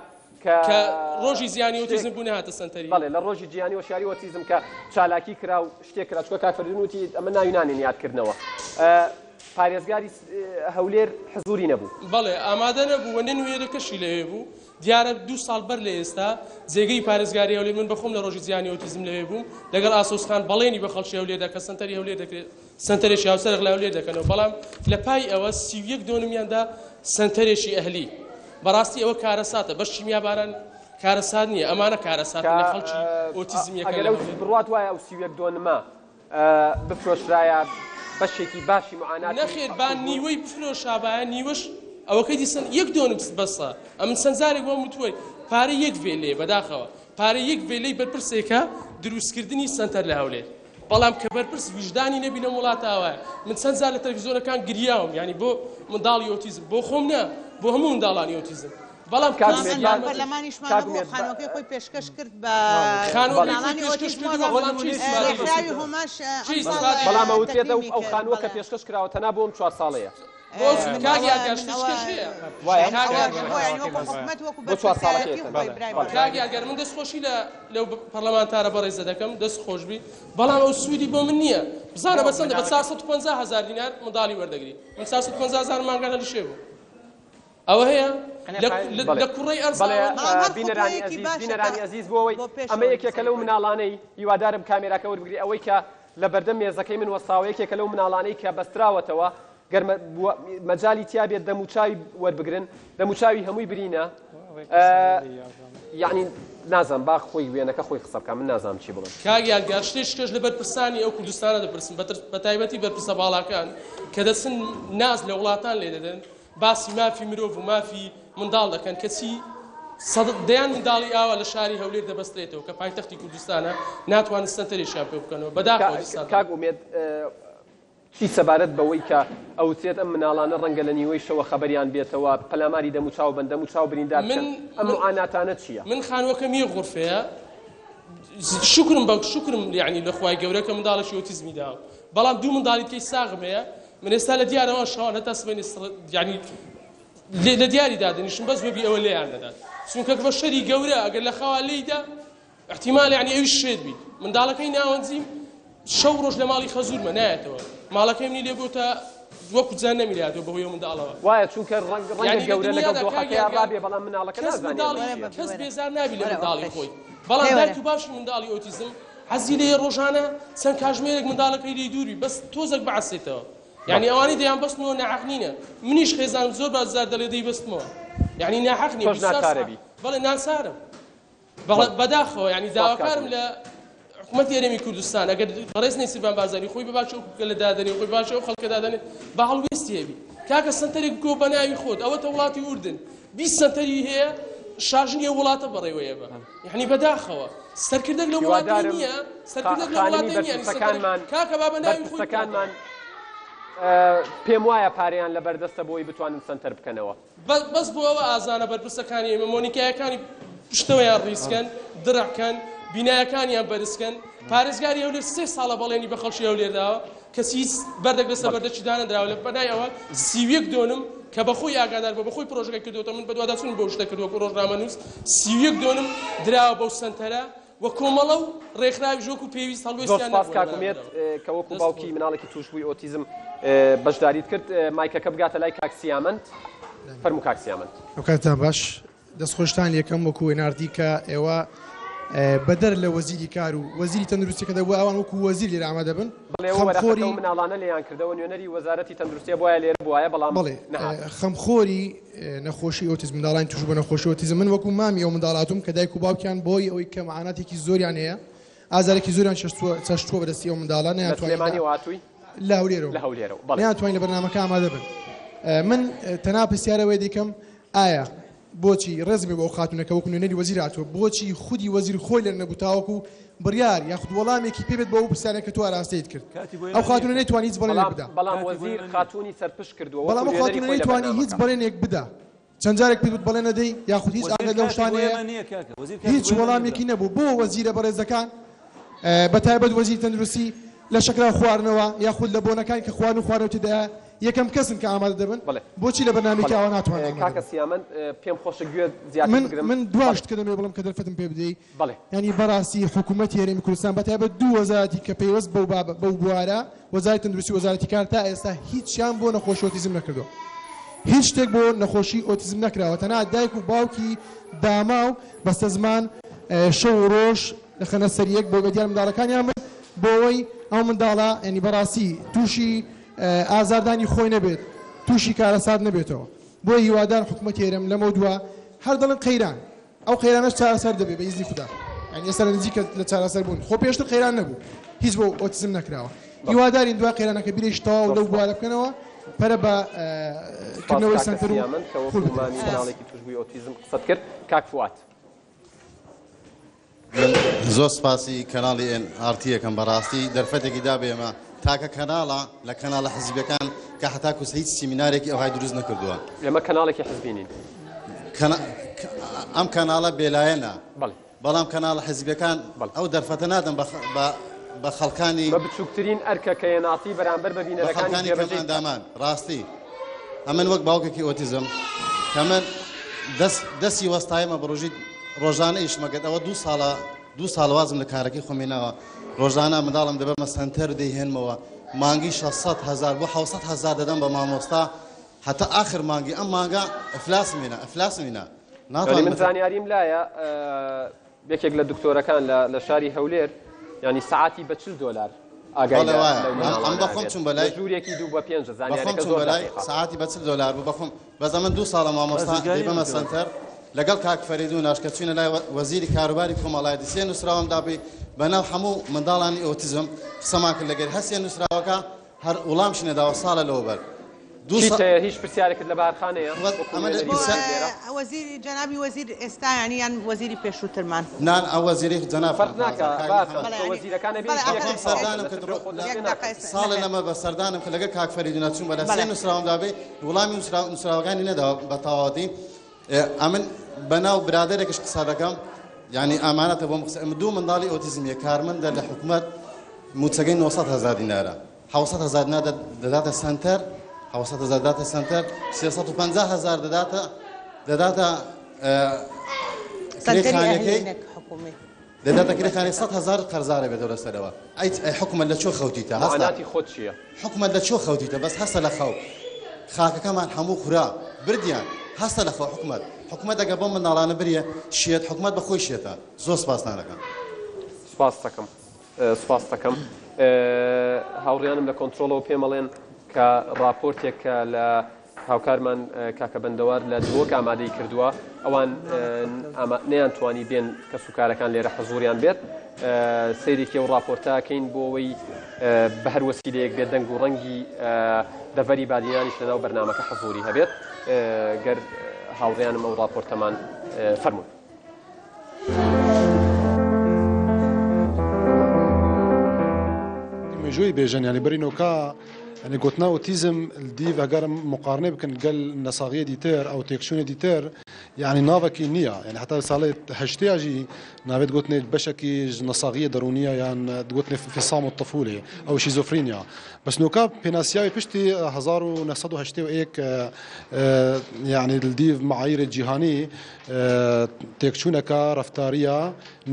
کە ڕۆژی جیهانی ئۆتیزم بوو نەهاتە سەنتەری. بەڵێ لە ڕۆژی جیهانی هۆشیاری ئۆتیزم کە چالاکی کرا و شتێک کرا چونکە کاک فەریدون وتی ئەمە ناوی نانێن یادکردنەوە پارێزگاری هەولێر حزوری نەبوو. بەڵێ ئامادە نەبوو و نە نوێنەرەکەشی لەوێ بوو دیارە دوو ساڵ بەر لە ئێستا جێگری پارێزگاری هەولێر من بەخۆم لە ڕۆژی جیهانی ئۆتیزم لەوێ بووم لەگەڵ ئاسۆس خان بەڵێنی بە خەڵکی هەولێر دا کە سەنتەری هەولێر دەکرێت سەنتەرێکی هاوچەرخ لە هەولێر دەکەنەوە، بەڵام لە پای ئەوە 31 دۆنمیان دا سەنتەرێکی ئەهلی. بەڕاستی ئەوە کارەساتە، بەس کیمیاباران کارەسات نییە، ئەمانە کارەساتن لە خەڵکی ئۆتیزمییەکە ئەگەر لە ئەو هەولێر. بڕوات وایە ئەو 31 دۆنمە بفرۆشرایە بەشێکی باشی معاناتی نەخێر با نیوەی بفرۆشابایە نیوەش ئەوەکەی دیسان یەک دۆنم بەسە ئەمن چەند جارێک وام وتووە پارەی یەک ڤێلەیە بەداخەوە پارەی یەک ڤێلەی بەرپرسێکە دروستکردنی سەنتەر لە هەولێر بەڵام کە بەرپرس ویژدانی نەبی لەم وڵاتە ئاوایە من چەند جار لە تەلەفیزۆنەکان گریاوم یانی بۆ منداڵی ئۆتیزم بۆ خۆم نا بۆ هەموو منداڵانی ئۆتیزم بەڵام کاک کەس ئومێد ئەندام یارمەتی پەرلەمانیشمان کاک هەبوو ئومێد بە خانووەکەی خۆی پێشکەش کرد بە خانووەکەی خۆی منداڵانی پێشکەش ئۆتیزم کردووە وازانم بەڵام چی ئیستفادەی ڕێکخراوی بەسەر هۆماش چی ئەمساڵ ئیستفادەی بەڵام ئەوترێت ئەو تەکریمی ئەو کرد خانووە کە بەڵێ پێشکەش کراوە تەنها بۆ ئەم چوار ساڵەیە بۆ من کاک ئەوە یادگار من شتێکی ئەوە کەش هەیە وایە یانی کاک ئەوە یادگار بۆ یانی وەکو حکومەت وەکو بۆ چوار ساڵەکەی بەرپرسیارەتی یەکەم خۆی برای بەڵێ بەڕێز کاک یادگار من دەستخۆشی لە لەو پەرلەمانتارە بەڕێزە دەکەم دەست خۆشبی بەڵام ئەو سوودی بۆ من نییە بزانە بە چەندە بە 450 هەزار دینار منداڵی وەردەگری من 450 هەزار مانگانە لە شێ بوو ئەوە هەیە لە کوڕەی ئەرزانەوە بینەرانی ئەزیز بینەرانی ئەزیز بۆ ئەوەی ئەمە یەکێکە لەو مناڵانەی هیوادارم کامێراکە وەربگری ئەوەی کە لە بەردەم مێزەکەی من وەستاوە یەکێکە لەو مناڵانەی کە بەستراوەتەوە گەر مەجالی تیا بێت دەموچاوی وەربگرن دەموچاوی هەمووی برینە یعنی نازانم با خۆی وێنەکە خۆی قسە بکە من نازانم چی بڵێم. کاک یادگار شتێکی کەش لە بەرپرسانی ئەو کوردستانە دەپرسم بە تایبەتی بەرپرسە باڵاکان کە دەچن ناز لە وڵاتان لێ دەدەن باسی مافی مرۆڤ و مافی منداڵ دەکەن کەچی سەد دەیان منداڵی ئاوا لە شاری هەولێر دەبەسترێتەوە کە پایتەختی کوردستانە ناتوانن سەنتەرێکیان پێ بکەنەوە بەداخەوە دیسان کاک ئومێد چی سەبارەت بەوەی کە ئەوترێت ئەم مناڵانە ڕەنگە لە نیوەی شەوە خەبەریان بێتەوە، پەلاماری دەموچاو بەن، دەموچاو بریندار بکەن، ئەم موعاناتانە چییە؟ من خانووەکەم یەک غورفەیە، شوکرم بە شوکرم یەعنی لە خوای گەورە کە منداڵێکی ئۆتیزمی داوە، بەڵام دوو منداڵی دیکەی ساغم هەیە، من ئێستا لە دیارەوە شەوان هەتا سبەینێ یەعنی لە دیاری دادەنیشم بەس وەبی ئەوە لێیان نەدات، چونکە بە شەری گەورە ئەگەر لە خەوا لێیدا احتیمال یعنی ئەویش شێت بیت منداڵەکەی ناوەنجیم شەو ڕۆژ لە ماڵی خەزورمە نایەتەوە ماڵەکەی منی لێ بۆتە وەکو جەهەنەمی لێهاتووە بەهۆی ئەو منداڵەوە. وایە چونکە ڕەنگ ڕەنگە یعنی لە گەورە لەگەڵ دنیادا کاک دۆخەکەیا یادگار ڕابێ بەڵام مناڵەکە کەس نازانێ منداڵی ئەمە چییە. کەس بێزار نابی لە وەرە منداڵی ئۆخەش خۆی بەڵام هەی وەرە. دایک و باوکی منداڵی ئۆتیزم حەزی لێیە ڕۆژانە چەند کاژمێرێک منداڵەکەی لێی دوور بی بەس تۆزێک بحەسێتەوە یعنی ئەوانەی دەیانبەستنەوە ناحەق نینە منیش خێزانم زۆر باش جار دەڵێ دەیبەستمەوە یعنی ناحەق نیە تۆش 24 ناچارە ساعت بی. بەڵێ ناچارم بەڵێ بەداخەوە یانی داواکارم لە حکومەتی هەرێمی کوردستان ئەگەر بەڕێز نێچیرڤان بارزانی خۆی بە باشی ئەو گەلە دادەنێ خۆی باشی ئەو خەڵکە دادەنێ با هەڵوێستی هەبی کاکە سەنتەرێک بکەوە بە ناوی خۆت ئەوەتە وڵاتی ئوردن 20 سەنتەری هەیە شاژنی ئەو وڵاتە بەڕێوەیە بە یعنی بەداخەوە سەرکردێک لە وڵاتی هیوادارم نییە سەرکردێک لە خانمی وڵاتی نییە یعنی سەنتەرێک بەرپرسەکانمان کاکە با بە ناوی خۆی بەرپرسەکانمان بکاتەوە پێم وایە پارەیان لەبەردەستە بۆی بتوانن سەنتەر بکەنەوە. بەس بۆ ئەوە ئازانە بەرپرسەکانی ئێمە مۆنیکایەکانی پشتەوەیان ڕیزکەن، دڕع کەن، بینایەکانیان بەرزکەن، پارێزگاری هەولێر سێ ساڵە بەڵێنی بە خەڵکی هەولێر داوە کەچی هیچ بەردێک لەسەر بەردەکی دانەنراوە، لە پەنای ئەوە 31 دۆنم کە بەخۆی ئاگادار بووە بەخۆی پرۆژەکەی کردووەتەوە من بەدواداچوونم بۆ شتە کردووە وەکو ڕۆژنامەنووس 31 دۆنم دراوە بەو سەنتەرە. و کۆمەڵە و ڕێکخراویش وەکو پێویست زۆر هەڵوێستیان سوپاس نەبووە لە کاک ئومێد بەرامبەرەوە. کە وەکو دەست باوکی خۆش. مناڵێکی تووشبووی ئۆتیزم بەشداریت کرد. مایکەکە بگاتە لای کاک سیامەند. فەرموو کاک سیامەند. ئەوکاتتان باش. دەستخۆشتان لێکەم وەکو NRT کە ئێوە بەدەر لە وەزیری کار و وەزیری تەندروستی کە دەبوو ئەوان وەکو وەزیر لێرە ئامادە بن. بەڵێ ئەوە وەرەقەکە خەمخۆری ئەو مناڵانە لێیان کردەوە نوێنەری وەزارەتی تەندروستیە بوایە لێرە بوایە بەڵام بەڵێ نەهات. خەمخۆری نەخۆشی ئۆتیزم منداڵانی تووشبوو بە نەخۆشی ئۆتیزم من وەکو مامی ئەو منداڵە هاتووم کە دایک و باوکیان بەهۆی ئەوەی کە معاناتێکی زۆریان هەیە ئازارێکی زۆریان چەشتووە چەشتووە بەدەستی ئەو منداڵە لە نەیانتوانی لە سلێمانیەوە هاتووی؟ لە هەولێرەوە لە هەولێرەوە بەڵێ. نەیانتوانی لە بەرنامەکە ئامادە بن من تەنها پرسیارە وەی دەیکەم ئایا بۆچی ڕێزم بۆ ئەو خاتوونە کە وەکو نوێنەری وەزیر هاتووە بۆچی خودی وەزیر خۆی لێرە نەبوو تاوەکو بڕیار یاخود وەڵامێکی پێ بێت بۆ ئەو پرسیارە کە تۆ ئاراستەیت کرد کاتی بۆ ئەو ئێمە نییە خاتوونە کاکە. نەیتوانی هیچ بەڵێنێک بەڵام بدا بەڵام کاتی بۆ وەزیر ئێمە نییە. خاتوونی سەرپشک کردووە بەڵام وەکو ئەو نوێنەری خاتوونە خۆی لە نەیتوانی هیچ بەرنامەکە. بەڵێنێک بدا چەند جارێک پێت وت بەڵێن نەدەی یاخود هیچ وەزیر ئاگات لەو کاتی بۆ شتانەیە ئێمە نییە کاکە وەزیر کاتی هیچ بۆ ئێمە نییە وەڵامێکی برا. نەبوو بۆ وەزیرە بەڕێزەکان بە تایبەت وەزیری تەندروستی لە شەکرا خواردنەوە یاخود لە بۆنەکان کە خواردن و خواردنەوە تێدایە یەکەم کەسن کە ئامادە دەبن بەڵێ بۆچی لە بەرنامەیەکی بەڵێ ئاوا ناتوانن ئامادە کاکە بن؟ سیامەند پێم خۆشە گوێ زیاتر من بگرم من دوا بەڵێ. شت کە دەمەوێت بڵێم کە دەرفەتم پێ بدەی بەڵێ. یانی بەڕاستی حکوومەتی هەرێمی کوردستان بە تایبەت دوو وەزارەتی کە پەیوەست بەو بابە بەو بوارە وەزارەتی تەندروستی و وەزارەتی کار تا ئێستا هیچیان بۆ نەخۆشی ئۆتیزم نەکردووە هیچ شتێک بۆ نەخۆشی ئۆتیزم نەکراوە تەنها دایک و باوکی داماو بەستەزمان شەو و ڕۆژ دەخەنە سەر یەک بۆ بەدیار منداڵەکانیان بن بۆ ئەوەی ئەو منداڵە یانی بەڕاستی تووشی ئازاردانی خۆی نەبێت تووشی کارەسات نەبێتەوە بۆیە هیوادارم حکومەتی هەرێم لەمەودوا هەر دەڵێن قەیران ئەو قەیرانەش چارەسەر دەبێت بە ئیزنی خودا یانی ئێستا لە نزیکە لە چارەسەر بوون خۆ پێشتر قەیران نەبوو هیچ بۆ ئۆتیزم نەکراوە هیوادارین دوای قەیرانەکە بیرێکی تەواو زۆر لەو سوپاس. بوارە بکەنەوە پەرە بە سوپاس کردنەوەی کاکە سەنتەر و سیامەند کە خول وەکو بدرێت مامی سوپاس. مناڵێکی تووشبووی ئۆتیزم قسەت کرد. کاک فوئاد. من زۆر سپاسی کەناڵی ئێن ئاڕ تی ئەکەم بەڕاستی دەرفەتێکی دا بە ئێمە تاکە کەناڵە لە کەناڵە حزبیەکان کە هەتاکو هیچ سیمینارێکی ئەوهای دروست نەکردووە. ئێمە کەناڵێکی حزبی نین. ئەم کەناڵە بێلایەنە بەڵێ. بەڵام کەناڵە حزبیەکان بەڵێ. ئەو دەرفەتە نادەن بە خەڵکانی بە بچووکترین ئەرکە کە ئێن ئاڕ تی بەرامبەر بە بە بینەرەکانی خەڵکانی کەم جێبەجێی بکات. ئەندامان ڕاستی ئەمن وەک باوکێکی ئۆتیزم کە من دەست دەستی وەستایمە بڕۆژی ڕۆژانە ئیشمە کرد ئەوە دوو ساڵە دوو ساڵ وازم لە کارەکەی خۆم هێناوە ڕۆژانە منداڵم دەبەمە سەنتەر دەیهێنمەوە مانگی 600 هەزار بۆ 700 هەزار دەدەم بە مامۆستا هەتا ئاخر مانگی ئەم مانگە ئەفلاسم هێنا ئەفلاسم هێنا یانی ناتوانم من زانیاریم لایە یەکێک لە دکتۆرەکان لە شاری هەولێر یانی سەعاتی بە 40 دۆلار ئاگای بەڵێ لە وایە لەو ئەم مناڵانە بەخۆم ئەبێت چووم لە بەلای ژوورێکی دوو بە پێنج بەخۆم زانیارەکە چووم زۆر بەلای دەقیقە. سەعاتی بە 40 دۆلار بوو بەخۆم بەس ئەمن دوو ساڵە مامۆستا بازرگانی دەیبەمە بکەوە. سەنتەر لەگەڵ کاک فەریدوناش کە چوینە لای وەزیری کاروباری کۆمەڵایەتی سێ نووسراوم دابووی بەناو هەموو منداڵانی ئۆتیزم قسەمان کرد لەگەر هەر سێ نووسراوەکە هەر وڵامشی نەداوە ساڵە لەوەبەر دوو چیت ساڵ هەیە هیچ پرسیارێکت لە بارخانەیە وەکو ئەمە نوێنەری بۆ وەزیر لێرە؟ وەزیری جەنابی وەزیر ئێستا یانی یان وەزیری پێشووترمان؟ نا ئەو وەزیری جەناب فەرق ناکا کاک بارخان محەمەد بەڵێ تۆ یانی وەزیرەکان ئەبێ بەڵێ ئیشی ئاخر یەکەم بەخۆم تەواو بکەن سەردانم لەسەر کرد پێ خۆت دەست یەک پێ دەقە ناکەن ئێستا ساڵێ نەخێر لەمە بە سەردانم کرد لەگەڵ کاک فەریدونا چووم بەلای سێ بەڵێ نووسراوم دابێ وڵامی نووسراوەکانی نەداوە بە تەواوەتی ئەمن بەناو برادەرێکش قسە دەکەم یعنی ئامانەتە بۆم قسە ئەمن دوو منداڵی ئۆتیزمیە کارمەندە لە حکومەت موچەکەی 900 هەزار دینارە 700 هەزار دینار دەداتە سەنتەر 700 هەزار دەداتە سەنتەر 350 هەزار دەداتە دەداتە سەنتەری ئەهلی کرێخانەکەی نەک حکومی دەداتە کرێخانەی 100 هەزار قەرزارە بێتەوە لەسەرەوە ئەی ئەی حکومەت لە چۆ خەوتیتە هەستە معاناتی خۆت چییە؟ حکومەت لە چۆ خەوتیتە بەس هەستە لە خەو خاکەکەمان هەموو خورا بردیان هەستە لە خەو حکومەت حکومەت ئەگە بۆ منداڵانە بریە شێت حکومەت بە خۆی شێتە زۆر سپاستان دەکەم. سپاست دەکەم سپاست دەکەم هاوڕیانم لە کۆنترۆڵەوە پێم ئەڵێن کە ڕاپۆرتێک کە لە هاوکارمان کاکە بەندەوار لە دهۆک ئامادەی کردووە ئەوان نەیانتوانی بێن کەسوکارەکان لێرە حزوریان بێت سەیرێکی ئەو ڕاپۆرتە کەین بۆ ئەوەی بە هەر وەسیلەیەک بێت دەنگ و ڕەنگی دەڤەری بادینانیش لەناو بەرنامەکە حزوری هەبێت گەر هاوڕێیانم ئەو ڕاپۆرتەمان فەرموون. مێژووی بێژەن یانی بەرینۆکا. یعنی گوتنا ئۆتیزم دیڤ ئەگەر مقارنە بکەن گەل نەساغیە دیتر ئەو تێکچوونە دیتر یعنی ناوەکی نییە یعنی حتا ساڵێ هەشتیا ژی ناوێت گوتنێ بەشێکی نەساغیە دەرونیە یان گوتنێ فصام الطفولة ئەو شیزۆفرینیا بەس نوکا پێناسیاوی پشتی 1981 یعنی دیڤ معایر جیهانی تێکچوونەکە ڕەفتاریە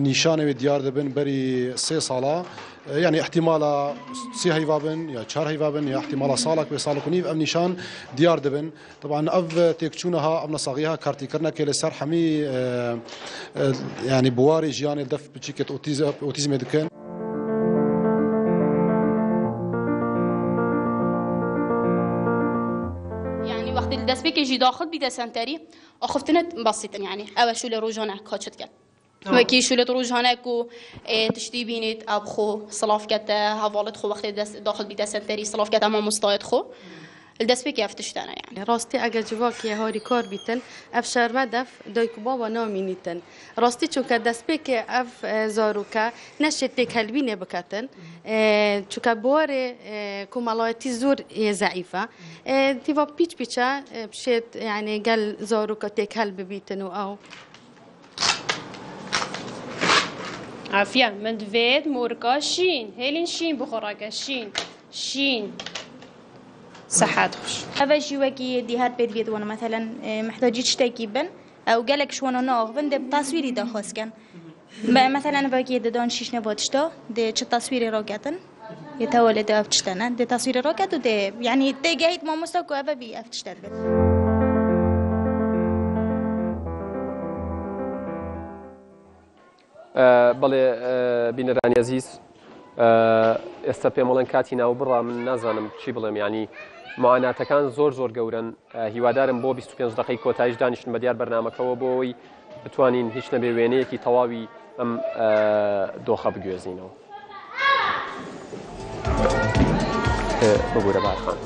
نیشانەوێ دیار دەبن بەری سێ ساڵە یعنی احتیمالە سێ هەیوا بن یا چار هەیوا بن یا احتیمالە ساڵک بێ ساڵک و نیو ئەم نیشان دیار دەبن طبعا ئەv تێکچوونەها ئەم نەساغیها کارتیکردنەکە لەسەر هەمی یعنی بواری ژیانی دەف بچیکت ئۆتیزمێ دکەن. يعني وقت الدسبيك يجي داخل بيدا سنتري ئاخفتنت بەسیتن یانی ئەوە شولە ڕوژانە کاچت کەت وەکی شولت ڕوژانە کو تشتی بینیت ئەو خۆ سڵاف کەتە هەواڵت خۆ وەختێ دەست داخل بیتە سەنتەری سڵاف کەتە مامۆستایت خۆ دەست پێکی ئەف تشتانە یانی. ڕاستی ئەگەر جڤاکێ هاریکار بیتن ئەف شەرمە دەف دایک و بابا نامینیتن ڕاستی چونکە دەستپێکێ ئەف زاروکە نەشێت تێکهەلبینێ بکەتن چونکە بوارێ کۆمەڵایەتی زۆر زەعیفە تیوا پیچ پیچە بشێت یعنی گەل زاروکە تێکهەل ببیتن و ئەو. عافیە من دڤێت مۆرکا شین هێلین شین بخۆ ڕاکە شین شین سەحات خوش. ئەڤە ژی وەکی دی هەر پێت بێت وەنە مەثەلەن محتاجی شتێکی بن ئەو گەلەک شوانە ناخڤن دێ تەسویری داخواز کەن مەثەلەن ڤەکی ددان شیشنە بۆ تشتا دێ چ تەسویری ڕاکەتن یە تەوە لێ ئەف تشتەنە دێ تەسویری ڕاکەت و دێ یعنی تێگەهیت مامۆستا کو ئەڤە بی ئەف تشتە بێت. بەڵێ بینەرانی ئەزیز ئێستا پێم وڵێن کاتی ناوبڕا من نازانم چی بڵێم ینی معاناتەکان زۆر زۆر گەورن هیوادارم بۆ 25 دقی کۆتایش دانیشتن بە دیار بەرنمەکەەوە بۆ ئەوەی بتوانین هیچ نەبێ وێنەیەکی تەواوی ئەم دۆخە بگوێزینەوە. ببوورە بارخان.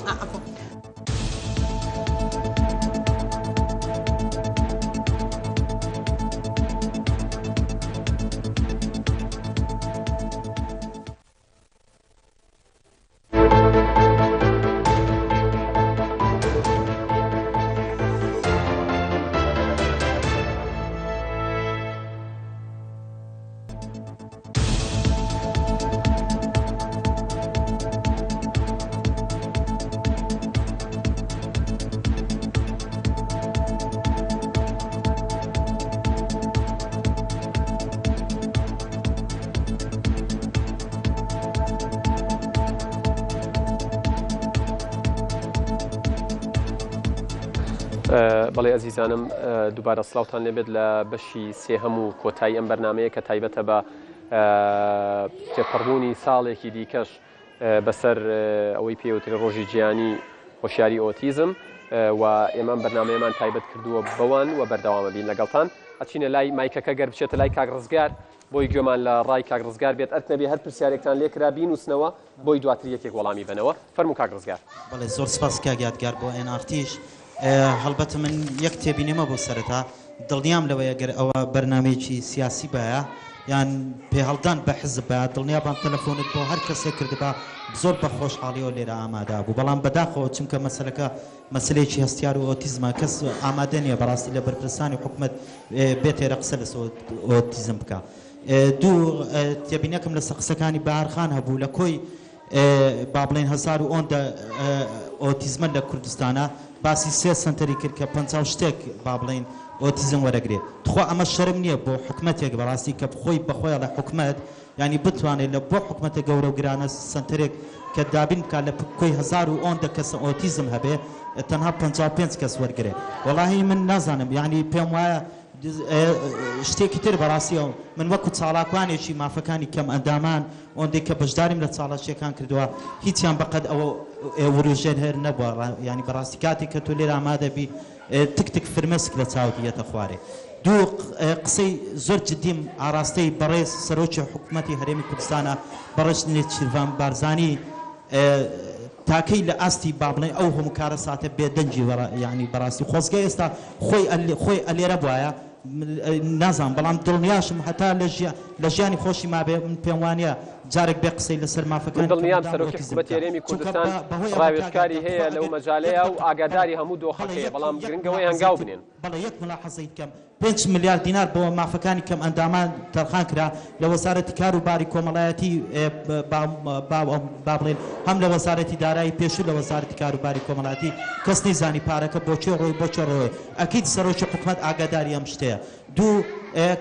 بەڵێ ئەزیزانم دووبارە سڵاوتان لێبێت لە بەشی سێهەم و کۆتایی ئەم بەرنمەیە کە تایبەتە بە تێپەڕبوونی ساڵێکی دیکەش بەسەر ئەوەی پێوترێ ڕۆژی جیهانی هۆشیاری ئۆتیزم و ئێمە ئەم بەرنمەیەمان تایبەت کردووە بەوان و بەردەوامە بین لەگەڵتان ئەچینە لای مایکەکە گەر بچێتە لای کاک ڕزگار بۆی گوێمان لە ڕای کاک ڕزگار بێت ئەرک نەبێ هەر پرسیارێکتان لێکرا بینوسنەوە بۆی دواتر یەکێک وەڵامی بەنەوە فەرموو کاک ڕزگار. بەڵێ زۆر سپاس کاک یادگار بۆ ئێن ئاڕ تیش هەڵبەتە من یەک تێبینیمە بۆ سەرەتا دڵنیام لەوەی ئەگەر ئەوە بەرنامەیەکی سیاسی بایە یان پێهەڵدان بە حزب بایە دڵنیابام تەلەفۆنت بۆ هەر کەسێک کردبا زۆر بە خۆشحاڵیەوە لێرە ئامادە بوو بەڵام بەداخەوە چونکە مەسەلەکە مەسەلەیەکی هەستیار و ئۆتیزمە کەس ئامادە نییە بەڕاستی لە بەرپرسانی حکومەت بێت ئێرە قسە لەسەر ئۆتیزم بکا دوو تێبینەکەم لەسەر قسەکانی بەهار خان هەبوو لە کۆی با بڵێین هەزار و ئۆندە ئۆتیزمە لە کوردستانە باسی سێ سەنتەری کرد کە پەنجا و شتێک با بڵێین ئۆتیزم وەرەگرێ تخوا ئەمە شەرم نییە بۆ حکومەتێک بەڕاستی کە خۆی بەخۆی ئەڵێ حکومەت یانی بتوانێت لە بۆ حکومەتە گەورە و گرانە سەنتەرێک کە دابین بکات لە کۆی هەزار و ئۆندە کەس ئۆتیزم هەبێ تەنها 55 کەس وەرگرێ وەڵاهی من نازانم یانی پێم وایە شتێکی تر بەڕاستی ئەو من وەکو چاڵاکوانێکی مافەکانی کەم ئەندامان ئۆندەی کە بەشداریم لە چاڵاکیەکان کردووە هیچیان بەقەد ئەوە وروژێنەر نەبووە یانی بەڕاستی کاتێک کە تۆ لێرە ئامادە بی تک تک فرمێسک لە چاوت یەتە خوارێ دوو قسەی زۆر جدیم ئاراستەی بەڕێز سەرۆکی حکومەتی هەرێمی کوردستانە بەڕێز نێچیرڤان بارزانی تاکەی لە ئاستی با بڵێین ئەو هەموو کارەساتە بێدەنگی یانی بەڕاستی خۆزگە ئێستا خۆی خۆی ئەلێرە بوایە نازانم بەڵام دڵنیاشم هەتا لە ژیانی خۆشی مابێ من پێم وانە جارێک بێ قسەی لەسەر من مافەکانی دڵنیام کەمئەندام و سەرۆکی ئۆتیزم حکومەتی بکا هەرێمی چونکە کوردستان بە بەهۆی ئەمە کاک ڕاوێژکاری یادگار هەیە تخوا لەو ئەگەر یەک مەجالەیا و دەقە بەڵێ ئاگاداری هەموو بەڵێ دۆخەکەیە یەک بەڵام یەک گرنگ ئەوەیە ملاحەزەی هەنگاو تر بنێن. بەڵێ یەک ملاحەزەی کەم پێنج ملیار دینار بۆ مافەکانی کەمئەندامان تەرخان کرا لە وەزارەتی کار و باری کۆمەڵایەتی با بڵێین هەم لە وەزارەتی دارایی پێشوو لە وەزارەتی کار و باری کۆمەڵایەتی کەس نەیزانی پارەکە بۆ کێ ڕۆی بۆ کێ ڕۆی ئەکید سەرۆکی حکومەت ئاگاداری ئەم شتەیە دوو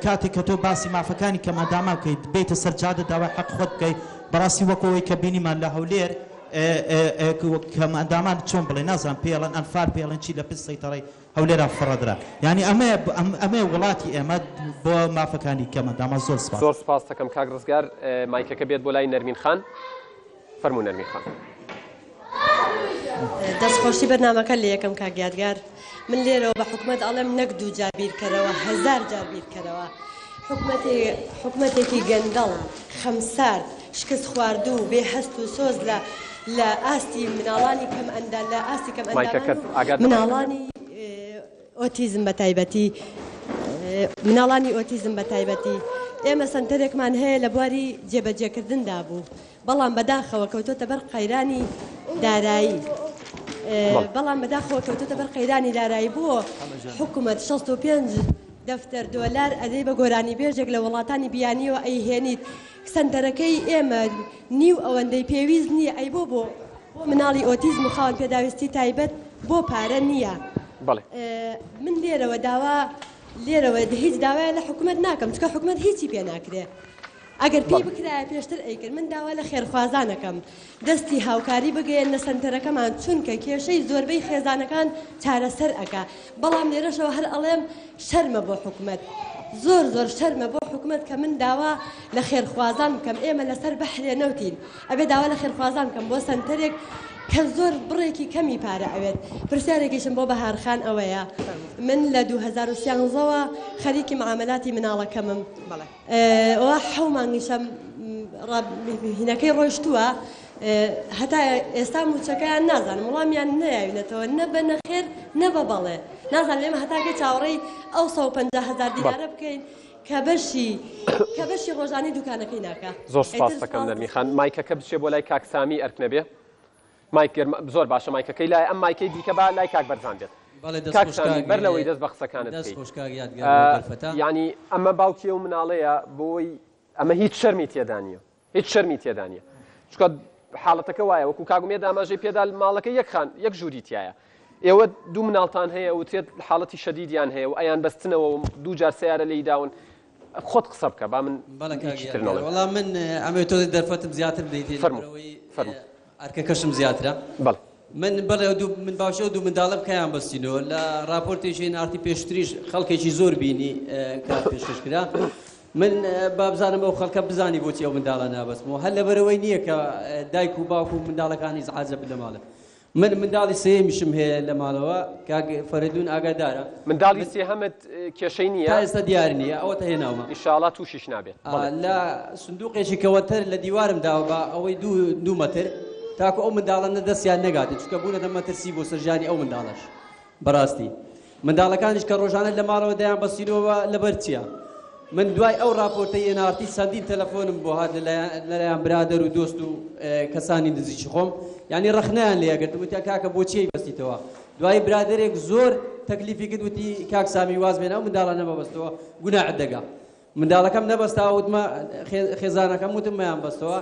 کاتێک کە تۆ باسی مافەکانی کەمئەندامان بکەیت بێیتە سەر جادە داوای حەق خۆت بکەیت بەڕاستی وەک ئەوەی کە بینیمان لە هەولێر کەمئەندامان چۆن بڵێ نازانم پێڵەن ئەنفال پێڵێن چی لە پشت سەیتەڕەی هەولێرا فڕەدرا یانی ئەمەیە ئەمەیە وڵاتی ئێمە بۆ مافەکانی کەمئەندامان زۆر سپاس. زۆر سپاست دەکەم کاک ڕزگار مایکەکە بێت بۆ لای نەرمین خان فەرموو نەرمین خان. دەست خۆشی بەرنامەکە لێ یەکەم کاک یادگار من لێرەوە بە حکومەت ئەڵێم نەک دوو جار بیرکەرەوە هەزار جار بیرکەرەوە حکومەتێ حکومەتێکی گەندەڵ خەمسارد شکست خواردوو بێ هەست و سۆز لە لە ئاستی مناڵانی کەم ئەندا لە ئاستی کەم ئەندامان مایکەکەت و ئاگات لە مایکەکە. مناڵانی ئۆتیزم بە تایبەتی مناڵانی ئۆتیزم بە تایبەتی ئێمە سەنتەرێکمان هەیە لە بواری جێبەجێکردندا بوو بەڵام بەداخەوە کەوتۆتە بەر قەیرانی دارایی بەڵام بەداخەوە کەوتۆتە بەر قەیرانی دارایی بۆ حکومەت 65 دەفتەر دۆلار ئەدەی بە گۆرانیبێژێک لە وڵاتانی بیانیەوە ئەیهێنیت سەنتەرەکەی ئێمە نیو ئەوەندەی پێویست نییە ئەی بۆ بۆ بۆ مناڵی ئۆتیزم و خاوەن پێداویستی تایبەت بۆ پارە نییە بەڵێ من لێرەوە داوا لێرەوە هیچ داوایە لە حکومەت ناکەم چونکە حکومەت هیچی پێ ناکرێ ئەگەر پێی بکرایە پێشتر ئەیکرد من داوا لە خێرخوازان ئەکەم دەستی هاوکاری بگەیەننە سەنتەرەکەمان چونکە کێشەی زۆربەی خێزانەکان چارەسەر ئەکا بەڵام لێرەشەوە هەر ئەڵێم شەرمە بۆ حکومەت زۆر زۆر شەرمە بۆ حکومەت کە من داوا لە خێرخوازان بکەم ئێمە لەسەر بەحرێ نەوتین ئەبێ داوا لە خێرخوازان بکەم بۆ سەنتەرێک کە زۆر بڕێکی کەمی پارە ئەوێت پرسیارێکیشم بۆ بەهار خان ئەوەیە من لە 2013 وە خەریکی معاملاتی مناڵەکەمم وا حەو مانگیشە هینەکەی ڕۆیشتووە هەتا ئێستا موچەکەیان نازانم وڵامیان نەیاوینەتەوە نە بە نەخێر نە بە بەڵێ نازانم ئێمە هەتاکەی چاوەڕێی ئەو 150 هەزار دینارە بکەین کە بەشی کە بەشی ڕۆژانی دوکانەکەی ناکا زۆر سپاس دەکەم نەرمی خان مایکەکە بچێ بۆ لای کاک سامی ئەرک نەبێ مایک گەر زۆر باشە مایکەکەی لای ئەم مایکەی دیکە با لای کاک بەرزان بێت بەڵێ دەست کاک خۆش سامی کاک بەر لەوەی دەست بە قسەکانت دەست بکەیت خۆش کاک یادگار بۆ دەرفەتە یعنی ئەمە باوکی ئەو مناڵەیە بۆی ئەمە هیچ شەرمی تێدا نییە هیچ شەرمی تێدا نییە چونکە حاڵەتەکە وایە وەکو کاک ئومێد ئاماژەی پێدا ماڵەکە یەک خان یەک ژووری تایە ئێوە دوو مناڵتان هەیە وترێت حاڵەتی شەدیدیان هەیە و ئەیان بەستنەوە و دوو جار سیارە لێی داون خۆت قسە بکە با من بەڵێ کاک هیچی تر یادگار نەڵێم وەڵا من ئەمەوێت تۆزێ دەرفەتم زیاتر بدەیتێ فەرموو لەبەرئەوەی فەرموو ئەرکەکەشم زیاترە. بەڵێ. من بەڵێ ئەو دوو من باوکی ئەو دوو منداڵەم کەیان بەستینەوە لە ڕاپۆرتێکی ئێن ئاڕ تی پێشتریش خەڵکێکی زۆر بینی کە پێشکەش کرا من با بزانم ئەو خەڵکە بزانی بۆچی ئەو منداڵە نابەستمەوە هەر لەبەرەوەی نییە کە دایک و باوک و منداڵەکانی ئیزعاجە بن لە ماڵێ من منداڵی سێیەمیشم هەیە لە ماڵەوە کاک فەرەدوون ئاگادارە منداڵی سێهەمت کێشەی نییە؟ تا ئێستا دیار نییە ئەوەتە هێناومە. ئیشاڵا تووشیش نابێت. بەڵێ. لە سندوقێکی کەوەتەر لە دیوارم داوە بە ئەوەی دوو دوو مەتر تاکو ئەو منداڵانە دەستیان نەگاتێ چونکە بوونەتە مەترسی بۆ سەر ژیانی ئەو منداڵەش بەڕاستی منداڵەکانیش کە ڕۆژانە لە ماڵەوە دەیان بەستینەوە لەبەر چییە من دوای ئەو راپۆرتەی ئێن ئاڕ تی چەندین تەلەفۆنم بۆ هات لەلایەن برادەر و دۆست و کەسانی نزیکی خۆم یعنی ڕەخنەیان لێ ئەگرتم وتیان کاکە بۆچی بەستیتەوە دوایی برادەرێک زۆر تەکلیفی کرد وتی کاک سامی واز بێنە ئەو منداڵانە مەبەستەوە گوناحت دەگا منداڵەکەم نەبەستاوە وتمە خێزانەکەم وتم مەیان بەستەوە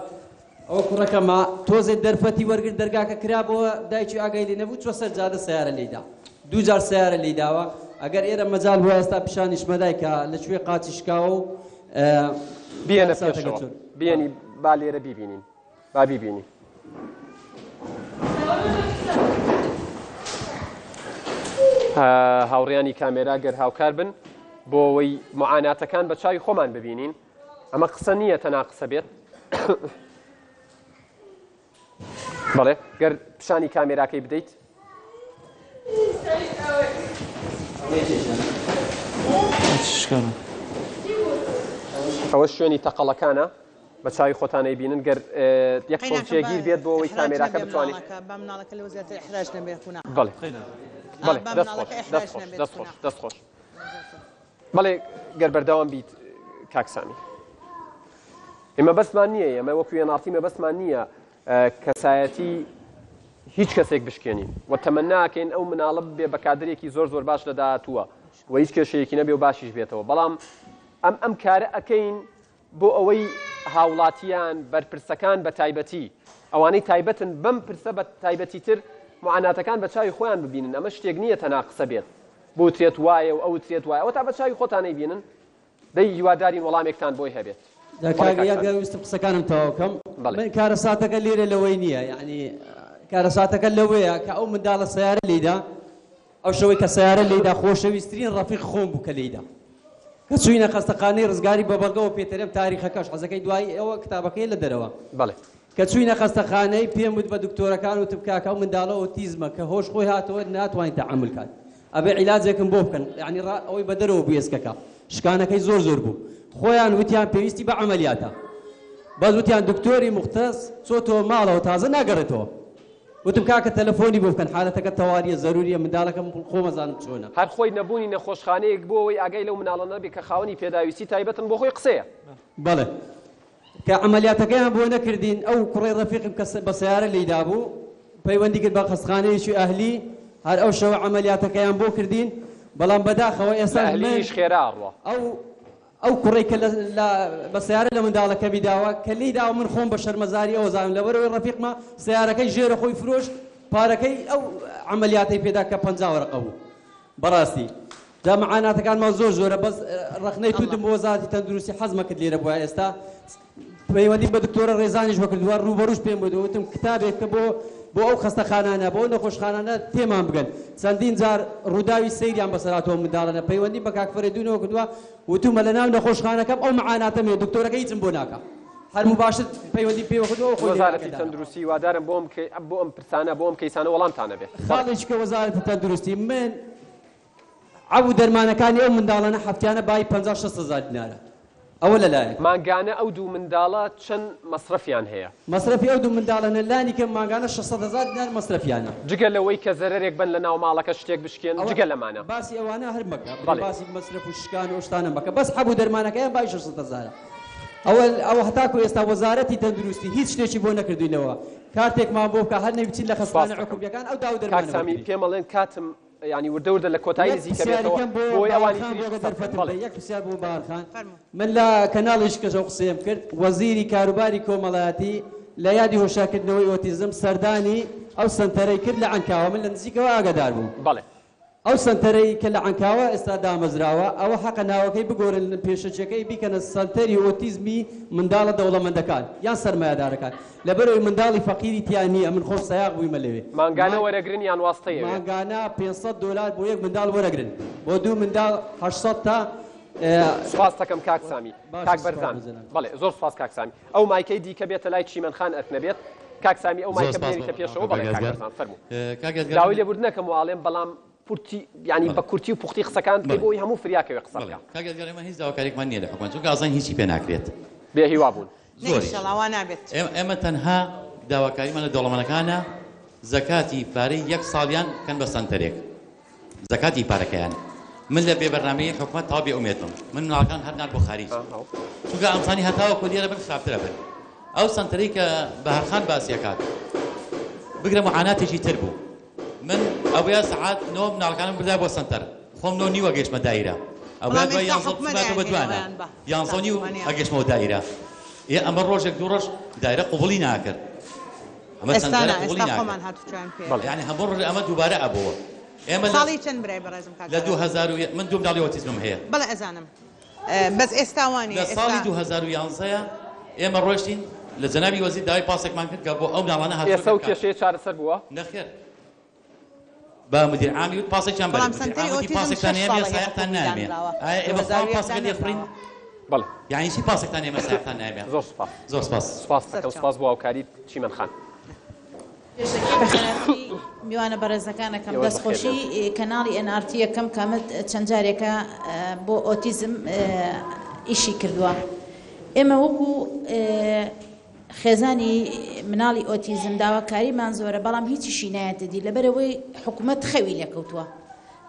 ئەوە کوڕەکەمە تۆزێ دەرفەتی وەرگرت دەرگاکە کرابەوە دایکی ئاگای لێ نەبوو چوە سەر جادە سەیارە لێیدا دوو جار سەیارە لێیداوە ئەگەر ئێرە مەجال بووە ئێستا پیشانیش مەدای کە لە کوێ قاچی شکاوە و بیەنە پێشەوە بیەنی با لێرە بیبینین با بیبینین. هاوڕیانی کامێرا گەر هاوکار بن بۆ ئەوەی معاناتەکان بە چاوی خۆمان ببینین ئەمە قسە نییە تەنا قسە بێت بەڵێ گەر پیشانی کامێراکەی بدەیت ئەوە شوێنی تەقەڵەکانە بە چاوی خۆتان ئەیبینن گەر یەک تۆز جێگیر بێت بۆ ئەوەی کامێراکە بتوانێت بەڵێ بەڵێ دەست خۆش دەست خۆش دەست خۆش دەست خۆش بەڵێ گەر بەردەوام بیت کاک سامی. ئێمە مەبەستمان نییە، ئێمە وەکو NRT مەبەستمان نییە کەسایەتی هیچ کەسێک بشکێنین و تەمەناکەین ئەو مناڵە ببێ بە کادرێکی زۆر زۆر باش لە داهاتووە و هیچ کێشەیەکی نەبێ و باشیش بێتەوە بەڵام ئەم ئەم کارە ئەکەین بۆ ئەوەی هاوڵاتیان بەرپرسەکان بە تایبەتی ئەوانەی تایبەتن بەم پرسە بە تایبەتی تر معاناتەکان بە چاوی خۆیان ببینن ئەمە شتێک نییە تەنها قسە بێت بوترێت وایە و ئەوترێت وایە ئەوە تا بە چاوی خۆتان ئەیبینن دەی هیوادارین وەڵامێکتان بۆی هەبێت. جا کاک یادگار ویستم قسەکانم تەواو کەم من کارەساتەکە لێرە لەوەی نییە یعنی کارەساتەکە لەوەیە کە ئەو منداڵە سیارە لێیدا ئەو شەوەی کە سیارە لێیدا خۆشەویسترین ڕەفیق خۆم بوو کە لێیدا کە چوینە خەستەخانەی ڕزگاری بە بەڵگەوە پێتەرێم تاریخەکەش حەزەکەی دوایی ئەوە کتابەکەی لە دەرەوە بەڵێ کە چوینە خەستەخانەی پێم وت بە دکتۆرەکان وتم کاکە ئەو منداڵە ئۆتیزمە کە هۆش خۆی هاتەوە ناتوانین تەعامول کات ئەبێ عیلاجێکم بۆ بکەن یعنی ڕا ئەوەی بە دەرەوە بوو ئێسکەکە شکانەکەی زۆر زۆر بوو خۆیان وتیان پێویستی بە عەمەلیاتە بەس وتیان دکتۆری مختەس چۆتەوە ماڵەوە تازە ناگەڕێتەوە وتم کاکە تەلەفۆنی بۆ بکەن حالەتەکە تەواریە زەروریە منداڵەکەم خۆمەزانم چۆنە. هەر خۆی نەبوونی نەخۆشخانەیەک بۆ ئەوەی ئاگای لەو مناڵە نەبێ کە خاوەنی پێداویستی تایبەتن بۆ خۆی قسەیە. بەڵێ کە عەمەلیاتەکەیان بۆ نەکردین ئەو کوڕەی ڕەفیقم کە بە سەیارە لێی دابوو پەیوەندی کرد بە خەستخانەیەکی ئەهلی هەر ئەو شەوە عەمەلیاتەکەیان بۆ کردین بەڵام بەداخەوە ئێستا لە ئەهلیش خێرا ئەڕوا. ئەو ئەو کوڕەی کە لە بە سەیارە لە منداڵەکەمی داوە کە لێی داوە من خۆم بە شەرمەزاری ئەوە زانم لەبەرئەوەی ڕەفیقمە سەیارەکەی ژێرە خۆی فرۆشت پارەکەی ئەو عەمەلیاتەی پێدا کە 50 وەرەقە بوو بەڕاستی جا معاناتەکانمان زۆر زۆرە بەس ڕەخنەی توندم بۆ وەزارەتی تەندروستی حەزمە کرد لێرە بووە ئێستا پەیوەندیم بە دکتۆرە ڕێزانیش وەکردووە ڕووبەڕووش پێم بوو وتم کتابێک کە بۆ بۆ ئەو خەستەخانانە بۆ نەخۆشخانانە تێمان بگەن چەندین جار ڕووداوی سەیریان بەسەراتەوە منداڵانە پەیوەندیم بە کاک فەرەیدوونەوە کردووە وتومە لە ناو نەخۆشخانەکەم ئەو معاناتەم هەیە دکتۆرەکە هیچم بۆ ناکا هەر مباشر پەیوەندیم پێوە کردووە ئەو خۆی لێ وەزارەتی ئاگادارە. تەندروستی هیوادارم بۆ ئەم بۆ ئەم پرسانە بۆ ئەم کەیسانە وەڵامتان هەبێ. بەڵێ. خاڵێکی کە وەزارەتی تەندروستی من عەب و دەرمانەکانی ئەو منداڵانە هەفتیانە بایی 50 60 هەزار دینارە ئەوە لەلایەک. مانگانە ئەو دوو منداڵە چەند مەسرەفیان هەیە؟ مەسرەفی ئەو دوو منداڵەنە لانی کەم مانگانە 600 هەزار دینار مەسرەفیانە. جگە لەوەی کە زەرەرێک بەن لە ناو ماڵەکە شتێک بشکێن ئەوە جگە لەمانە. باسی ئەوانە هەر مەکە برێ بەڵێ. باسی مەسرەف و شکان و ئەو شتانە مەکە بەس حەب و دەرمانەکەیان بایی 600 هەزارە ئەوە ئەوە هەتاکو ئێستا وەزارەتی تەندروستی هیچ شتێکی بۆ نەکردوینەوە کارتێکمان بۆ بکا هەر نەبی بچین لە سپاست خەستخانە دەکەم. حکومیەکان ئەو داو کاک دەرمانە سامی وەرگرین. پێم ئەڵێن کاتم یانی وردە وردە لە کۆتایی یەک نزیکە پرسیاری بێتەوە کەم بۆ بۆی ئەوانی باهرخان تریش بۆ قسە بکەن دەرفەتم بەڵێ. بدە یەک پرسیار بۆ باهرخان من لە کەناڵی شکەشەو قسەیەم کرد وەزیری کاروباری کۆمەڵایەتی لە یادی هۆشیارکردنەوەی ئۆتیزم سەردانی ئەو سەنتەرەی کرد لە عەنکاوە من لە نزیکەوە ئاگادار بووم بەڵێ. ئەو سەنتەرەی کە لە عەنکاوە ئێستا دامەزراوە ئەوە حەقە ناوەکەی بگۆرن پێشەکیەکەی بیکەنە سەنتەری ئۆتیزمی منداڵە دەوڵەمەندەکان یان سەرمایەدارەکان لەبەرئەوەی منداڵی فەقیری تیا نیە من خۆم سەیاق بوویمە لەوێ مانگانە وەرەگرن یان واستەی ئەوێ؟ مانگانە 500 دۆلار بۆ یەک منداڵ وەرەگرن بۆ دوو منداڵ 800 تا سوپاست دەکەم کاک سامی. باشە کاک سوپاس بەرزان بۆ جەنابت. بەڵێ زۆر سوپاس کاک سامی. ئەو مایکەی دیکە بێتە لای چیمەن خان ئەرک نەبێت کاک سامی ئەو زۆر مایکە سوپاس بنێریتە بۆ پێشەوە کاک بەڵێ کاک یادگار. بەرزان فەرموو. کاک یادگار داوای من لێبوردن ئەکەم واڵێم بەڵام پورتی یانی بەڵێ بە کورتی و پوختی قسەکان بکەی بەڵێ بۆ ئەوەی هەموو فریا کەوێ قسە بەڵێ بکا. کاک یادگار ئێمە هیچ داواکاریەکمان نییە لە حکومەت چونکە ئەزانین هیچی پێ ناکرێت. بێ هیوا بوون. نە زۆریش ئیشەڵا وا نابێت. ئێمە ئێمە تەنها داواکاریمان لە دەوڵەمەنەکانە زەکاتی پارەی یەک ساڵیان بکەن بە سەنتەرێک زەکاتی پارەکەیان من لە بێ بەرنامەیی حکومەت تەواو بێ ئومێد بم من مناڵەکان هەر نارد بۆ خاریج چونکە ئەمزانی هەتاوەکو لێرە بن خراپترە بن ئەو سەنتەرەی کە بەهارخان باسی ئەکات بگرە معاناتێکی تر بوو من ئەوەیە سەعات نۆ مناڵەکانم بردای بۆ سەنتەر خۆم نۆ نیوە گەیشتمە دایرە ئەوەیە بەڵام دوای ئێستا یانزە حکومەت بچماتەوە بە ئەیانهێنەوە دوانە یان بە یانزە نیو حکومەت ئەگەشتمەوە دایرە ئێ ئەمە ڕۆژێک دوو ڕۆژ دایرە قبوڵی ناکرد ئەمە ئێستا سەنتەرە نا قبوڵی ئێستا ناکرد خۆمان هاتوچۆیان پێ بەڵێ یانی هەموو ڕۆژێ ئەمە دووبارە ئەبۆوە ئێمە لە ساڵی چەند برای بەڕێزم کاک لە بەرهەم؟ 2000 من دوو مناڵی ئۆتیزمم هەیە بەڵێ ئەزانم بەس ئێستا وانیە لە ئێستا ساڵی 2011 ئێمە ڕۆشتین لە جەنابی وەزیر داوای پاسێکمان کرد کە بۆ ئەو مناڵانە هاتوچۆ ئێستا ئەو پێ بکات کێشەیە چارەسەر بووە؟ نەخێر بە مدیر عامی وت پاسێکیان بەرێ بەڵام مدیر سەنتەری عام وتی ئۆتیزم پاسێکتان شەش هەیە ساڵە هی سایەقتان حکومی نامێ دانراوە ئایا ئێمە خۆمان 2001 پاسەکە لێخوڕین دانەنراوە بەڵێ یعنی چی پاسێکتان ئێمە سایەقتان نامێ زۆر سوپاس زۆر سپاس سوپاس دەکەم سەرچاو. سوپاس بۆ هاوکاریت چیمەن خان. پێشەکی بەخێرهاتنی میوانە بەڕێزەکان ئەکەم ئێوەش بەخێر دەستخۆشی بێن. کەناڵی ئێن ئاڕ تی ئەکەم کە ئەمە چەند جارێکە بۆ ئۆتیزم ئیشی کردووە ئێمە وەکو خێزانی مناڵی ئۆتیزم داواکاریمان زۆرە بەڵام هیچیشی نایەتە دی لەبەرئەوەی حکومەت خەوی لێکەوتووە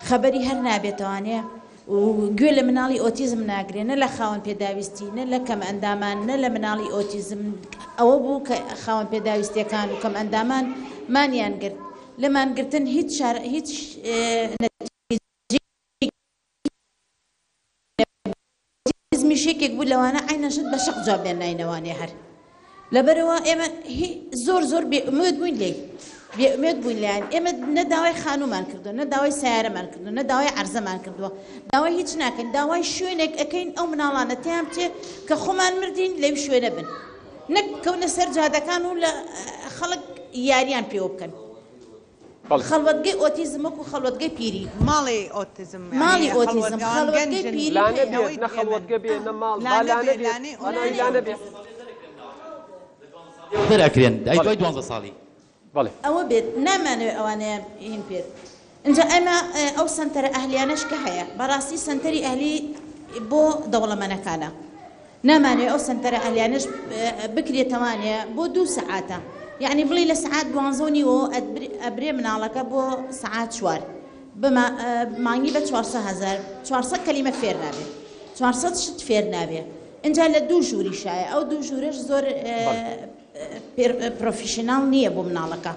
خەبەری هەر نابێتەوانێ. و گوێ لە مناڵی ئۆتیزم ناگرێ نە لە خاوەن پێداویستی نە لە کەم ئەندامان نە لە مناڵی ئۆتیزم ئەوە بوو کە خاوەن پێداویستیەکان و کەم ئەندامان مانیان گرت لە مانگرتن هیچ چار هیچ نەتیجەیەکی نەبوو. ئۆتیزمیش یەکێک بوو لەوانە عەینەن شت بە شەق جوابیان ناینەوانێ هەر لەبەرئەوە ئێمە هی زۆر زۆر بێ ئومێد بووین لێی بێ ئومێد بووین لایان ئێمە نە داوای خانوومان کردووە نە داوای سیارەمان کردووە نە داوای عەرزەمان کردووە داوای هیچ ناکەین داوای شوێنێک ئەکەین ئەو مناڵانە تیان بچێ کە خۆمان مردین لەو شوێنە بن نەک بکەونە سەر جادەکان و لە خەڵک یاریان پێوە بکەن. خەڵوەتگەی ئۆتیزم وەکو خەڵوەتگەی پیری. ماڵی ئۆتیزم ماڵی ئۆتیزم خەڵوەتگەی پیری لانە بێت نە خەڵوەتگە بێ نە ماڵ با لانە بێت با ناوی لانە بێت. دەر ئەکرێن ئەی دوای دوانزە ساڵی. بەڵێ. ئەوە بێت نامانەوێت ئەوانەیان هین بێت ئینجا ئێمە ئەو سەنتەرە ئەهلیانەش کە هەیە بەڕاستی سەنتەری ئەهلی بۆ دەوڵەمەنەکانە نامانەوێ ئەو سەنتەرە ئەهلیانەش بکرێتەوانێ بۆ دوو سەعاتە یەعنی بڵێی لە سەعات دوانزە و نیوەوە ئەبرێ مناڵەکە بۆ سەعات چوار بە مانگی بە چوارسە هەزار چوارسە کەلیمە فێر نابێ چوارسەد شت فێر نابێ ئینجا لە دوو ژووریشایە ئەو دوو ژوورەش زۆر پرۆفیشناڵ نییە بۆ مناڵەکە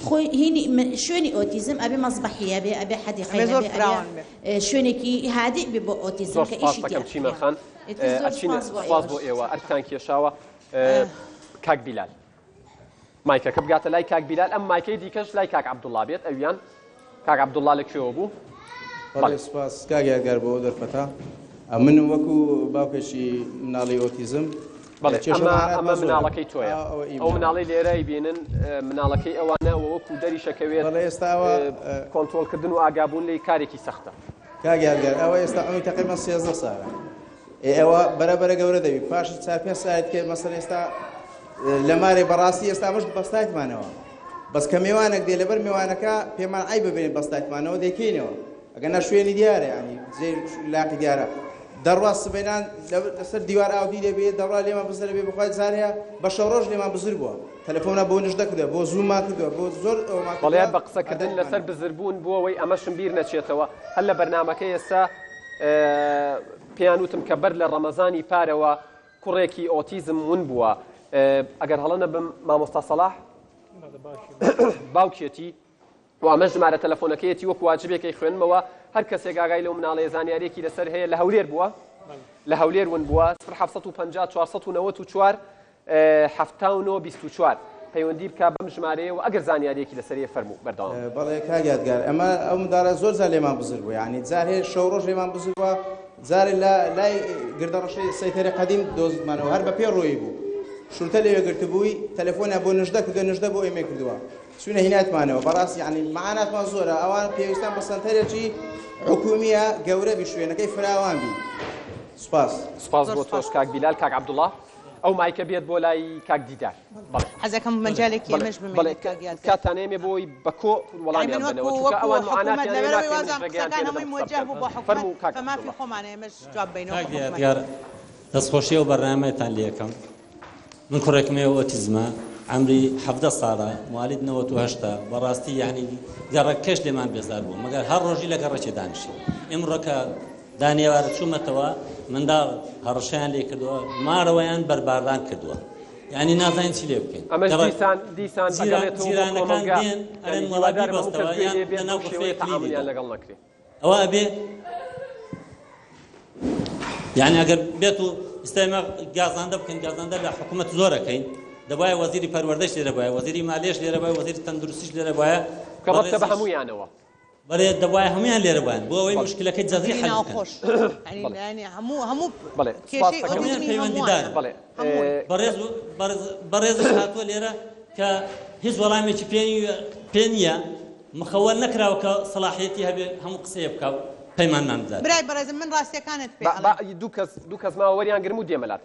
خۆی هینی شوێنی ئۆتیزم ئەبێ مەزبەحی هەبێ ئەبێ حەدیقەی زۆر هەبێ فراوان بێ ئەبێ شوێنێکی هادئ بێ بۆ ئۆتیزم زۆر کە سوپاس ئیشی دەکەم تیا چیمەن خان ئیتر زۆر ئەچینە سوپاس بۆ سوپاس بۆ ئێوەش. ئێوە ئەرکتان کێشاوە کاک بیلال مایکەکە بگاتە لای کاک بیلال ئەم مایکەی دیکەش لای کاک عەبدوڵڵا بێت ئەویان کاک عەبدوڵڵا لە کوێوە بوو؟ بەڵێ سوپاس کاک یادگار بۆ ئەو دەرفەتە من وەکو باوکێکی مناڵی ئۆتیزم بەڵێ ئەمە ئەمە مناڵەکەی تۆیە ئەو مناڵەی لێرە ئەیبینن مناڵەکەی ئەوانە و وەکو دەریشەکەوێت ئێستاوە کۆنترۆڵکردن و ئاگابوون لێی کارێکی سەختە. کاک یادگار ئەوە ئێستا عومری تەقریبەن 13 سالە ئێ ئەوە بەرە بەرە گەورە دەبی پاشی چار پێنج ساعت کە مەسەر ئێستا لە مارێ بەڕاستی ئێستا ئەمەش بەستایتمانەوە بەس کە مێوانێک دێ لەبەر مێوانەکە پێمان عەیبە بێنین بەستایتمانەوە دەیکەینەوە ئەگەر نا شوێنی دیارە یانی جێ لاقی دیارە دەڕوا سبەینان لەسەر دیوار ئاودی دەبێ دەڕوا لێمان بزرە بێ بخوای جارەیە بە شەو ڕۆژ لێمان بزر بووە تەلەفۆنە بۆ نژدە کردووە بۆ زوومان کردووە بۆ زۆر ئەومان بەڵێ بە قسەکردن لەسەر بزربوون بۆ ئەوەی ئەمەشم بیر نەچێتەوە هەر لە بەرنامەکەی ئێستا پێیان وتم کە بەر لە ڕەمەزانی پارەوە کوڕێکی ئۆتیزم ون بووە ئەگەر هەڵە نەبم مامۆستا سەڵاح باوکێتی و ئەمەش ژمارە تەلەفۆنەکەیەتی وەکو واجبێک ئەیخوێنمەوە هەر کەسێک ئاگای لەو مناڵەیە زانیاریەکی لەسەر هەیە لە هەولێر بووە لە هەولێر ون بووە 0750 494 79 24 پەیوەندی بکە بەم ژمارەیە و ئەگەر زانیاریەکی لەسەر هەیە فەرموو بەردەوام بەڵێ کاک یادگار ئەمە ئەو منداڵە زۆر جار لێمان بزر بوو یعنی جار هەیە شەو ڕۆژ لێمان بزر بووە جارێ لە لای گردەڕەشەی سەیتەری قەدیم دۆزتمانەوە هەر بە پێ ڕۆیی بوو شورتە لەوێ گرتبووی تەلەفۆنیان بۆ نژدە کردووە نژدە بۆ ئێمەی کردووە چوینە هیناتمانەوە بەڕاستی یعنی معاناتمان زۆرە ئەوان پێویستان بە سەنتەرێکی حکومیە گەورە بی شوێنەکەی فراوان بی سوپاس. سوپاس بۆ تۆش کاک بیلال. کاک عەبدوڵا ئەو مایکە بێت بۆ لای کاک دیدار. بەڵێ. حەزەکەم مەجالێکی بەڵێ ئێمەش بەڵێ بمێنێت کاک یادگار. کاتتان ئێمێ بۆ ئەوەی بە کۆ یعنی وەڵامیان من بەنەوە وەکو چونکە وەکو ئەوان حکومەت معاناتیان هەیە لەبەرئەوەی ناکرێ منیش وازانم ڕێگەیان قسەکان پێ نەدەم هەمووی قسە موەجەه بکەن. بوو بۆ حکومەت فەرموو کاک بە مافی عەبدوڵا. خۆمانە ئێمەش جواب بەینەوە کاک بۆ حکومەت. یادگار دەستخۆشی ئەو بەرنامەیەتان لێ ئەکەم. من کوڕێکم هەیە ئۆتیزمە عەمری 17 ساڵە موالید 98 بەڕاستی یعنی گەڕەکەش لێمان بێزار بوو مەگەر هەر ڕۆژی لە گەڕەکێ دانیشی ئیمڕۆ کە دانێوارە چوومەتەوە منداڵ هەڕەشەیان لێ کردووە مارەوەیان بەرباران کردووە یعنی نازانین چی لێ بکەین ئەمەش دیسان دیسان ئەگەڕێتەوە بۆ جیرانەکان کۆمەڵگا دێن یعنی ئەرێن وەڵا هیوادارم هەموو کەس بیبەستەوە گوێی یان لێ بێت لەناو بەو شێوەیە غرفەیەک کلیلی تەعامولیان دا لەگەڵ نەکرێ ئەوە ئەبێ یعنی ئەگەر بێت و ئێستا ئێمە گازاندە بکەین گازاندە لە حکوومەت زۆر ئەکەین دەبایە وەزیری پەروەردەش لێرە بایە وەزیری مالیەش لێرە بایە وەزیری تەندروستیش لێرە بایە کە ڕەبتە بە هەموویانەوە بەڵێ دەبایە هەموویان لێرە بایەن بۆ ئەوەی مشکلەکەی جەزری وەزیری حەل بکەن ناوخۆش یعنی یعنی هەموو هەموو بەڵێ سپاس کێشەی دەکەم هەموویان ئۆتیزمی پەیوەندیدارن هەمووانە بەڵێ هەمووی بەڕێز بەڕێز بەڕێزش هاتووە لێرە کە هیچ وەڵامێکی پێ پێ نییە مخەوەل نەکراوە کە سەڵاحیەتی هەبێ هەموو قسەیە بکا و پەیمانمان بدات. برای بەڕێزم من ڕاستیەکانت پێ با با ئەڵێم. دوو کەس دوو کەس ماوە وەریان گرم و دێمە لات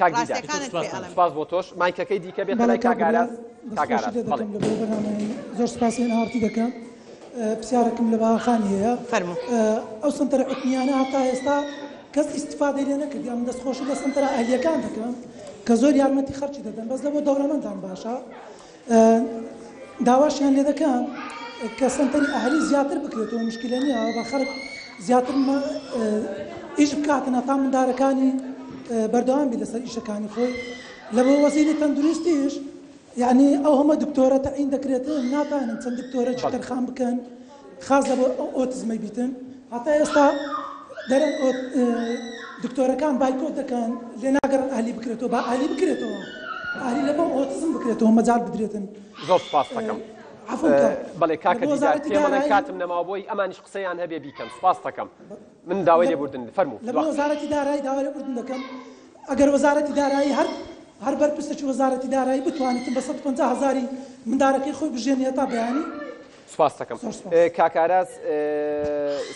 کاک دیدار ڕاستیەکانت پێ ئەڵێم. سپاس بۆ تۆش مایکەکەی دیکە بێتە بەڵێ لای کاک کاک بڕیار ئاراس کاک دەستخۆشی ئاراس لێ بەڵێ دەکەم لە بۆ بەرنامەی زۆر سپاسی ئێن ئاڕ تی دەکەم پرسیارێکم لە باخانی هەیە فەرموو. ئەو سەنتەرە حکومیانە هەتا ئێستا کەس ئیستفادەی لێ نەکردی ئەمن دەستخۆشی لە سەنتەرە ئەهلیەکان دەکەم کە زۆر یارمەتی خەڵکی دەدەن بەس لە بۆ دەوڵەمەندان باشە داواشیان لێ دەکەم کە سەنتەری ئەهلی زیاتر بکرێتەوە مشکلە نییە بە خەڵک زیاتر ئیش بکاتن هەتا مندارەکانی بەردەوام بی لەسەر ئیشەکانی خۆی لە بۆ وەزیری تەندروستیش یعنی ئەو هەمە دکتۆرە تەعین دەکرێتن ناتانن چەند دکتۆرەکی تەرخان بکەن خاص لە بۆ ئەو ئۆتزمەی بیتن هەتا ئێستا دەرێن دکتۆرەکان بایکۆت دەکەن لێ ناگەڕن ئەهلی بکرێتەوە با ئەهلی بکرێتەوە ئەهلی لە بۆ ئۆتزم بکرێتەوە مەجال بدرێتن زۆر سپاس دەکەم عەفوم کە بەڵێ کاکە لە بۆ دیدار وەزارەتی پێمەڵێن دارایی کاتم نەماوە بۆی ئەمانیش قسەیان هەبێ بیکەن سپاس دەکەم من داوای لە لێبوردن فەرموو لە بۆ دوا قسە وەزارەتی دارایی داوای لێبوردن دەکەم ئەگەر وەزارەتی دارایی هەر هەر بەرپرسێکی وەزارەتی دارایی بتوانیتن بە 150 هەزاری مندارەکەی خۆی بژێنی هەتا بەیانی سپاست دەکەم زۆر سپاس. کاک ئاراس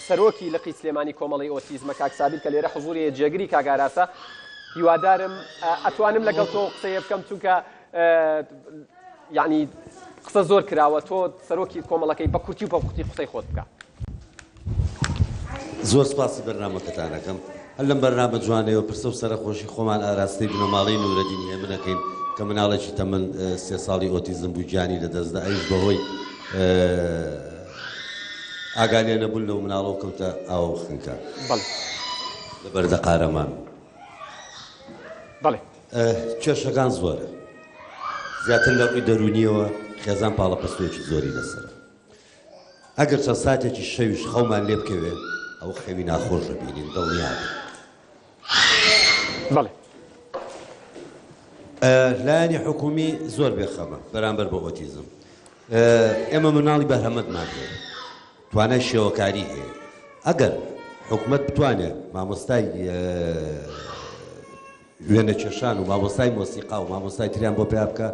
سەرۆکی لقی سلێمانی کۆمەڵەی ئۆتیزمە کاک سابیر کە لێرە حزوری هەیە جێگری کاک ئاراسە هیوادارم ئەتوانم لەگەڵ تۆ قسەیە بکەم چونکە یعنی قسە زۆر کراوە تۆ سەرۆکی کۆمەڵەکەی بە کورتی و بە پوختی قسەی خۆت بکە. زۆر سپاسی بەرنامەکەتان ئەکەم. هەر لەم بەرنامە جوانەیەوە پرسە و سەرەخۆشی خۆمان ئاراستەی بنەماڵەی نورەدین هێمن ئەکەین کە مناڵێکی تەمەن سێ ساڵی ئۆتیزم بوو گیانی لەدەستدا ئەویش بەهۆی ئاگا لێ نەبوون لەو مناڵەوە کەوتە ئاوە خنکا بەڵێ لە بەردە قارەمان. بەڵێ. کێشەکان زۆرە زیاتر لە ڕووی دەروونیەوە خێزان پاڵەپەستۆیەکی زۆری لەسەرە ئەگەر چەند ساتێکی شەویش خەومان لێ بکەوێ ئەوە خەوی ناخۆش دەبینین دڵنیابن. بەڵێ. لایەنی حکومی زۆر بێخەمە بەرامبەر بە ئۆتیزم. ئێمە مناڵی بەهرەمەندمان هەیە توانای شێوەکاری هەیە ئەگەر حکومەت بتوانێت مامۆستای وێنەکێشان و مامۆستای مۆسیقا و مامۆستای تریان بۆ پەیا بکا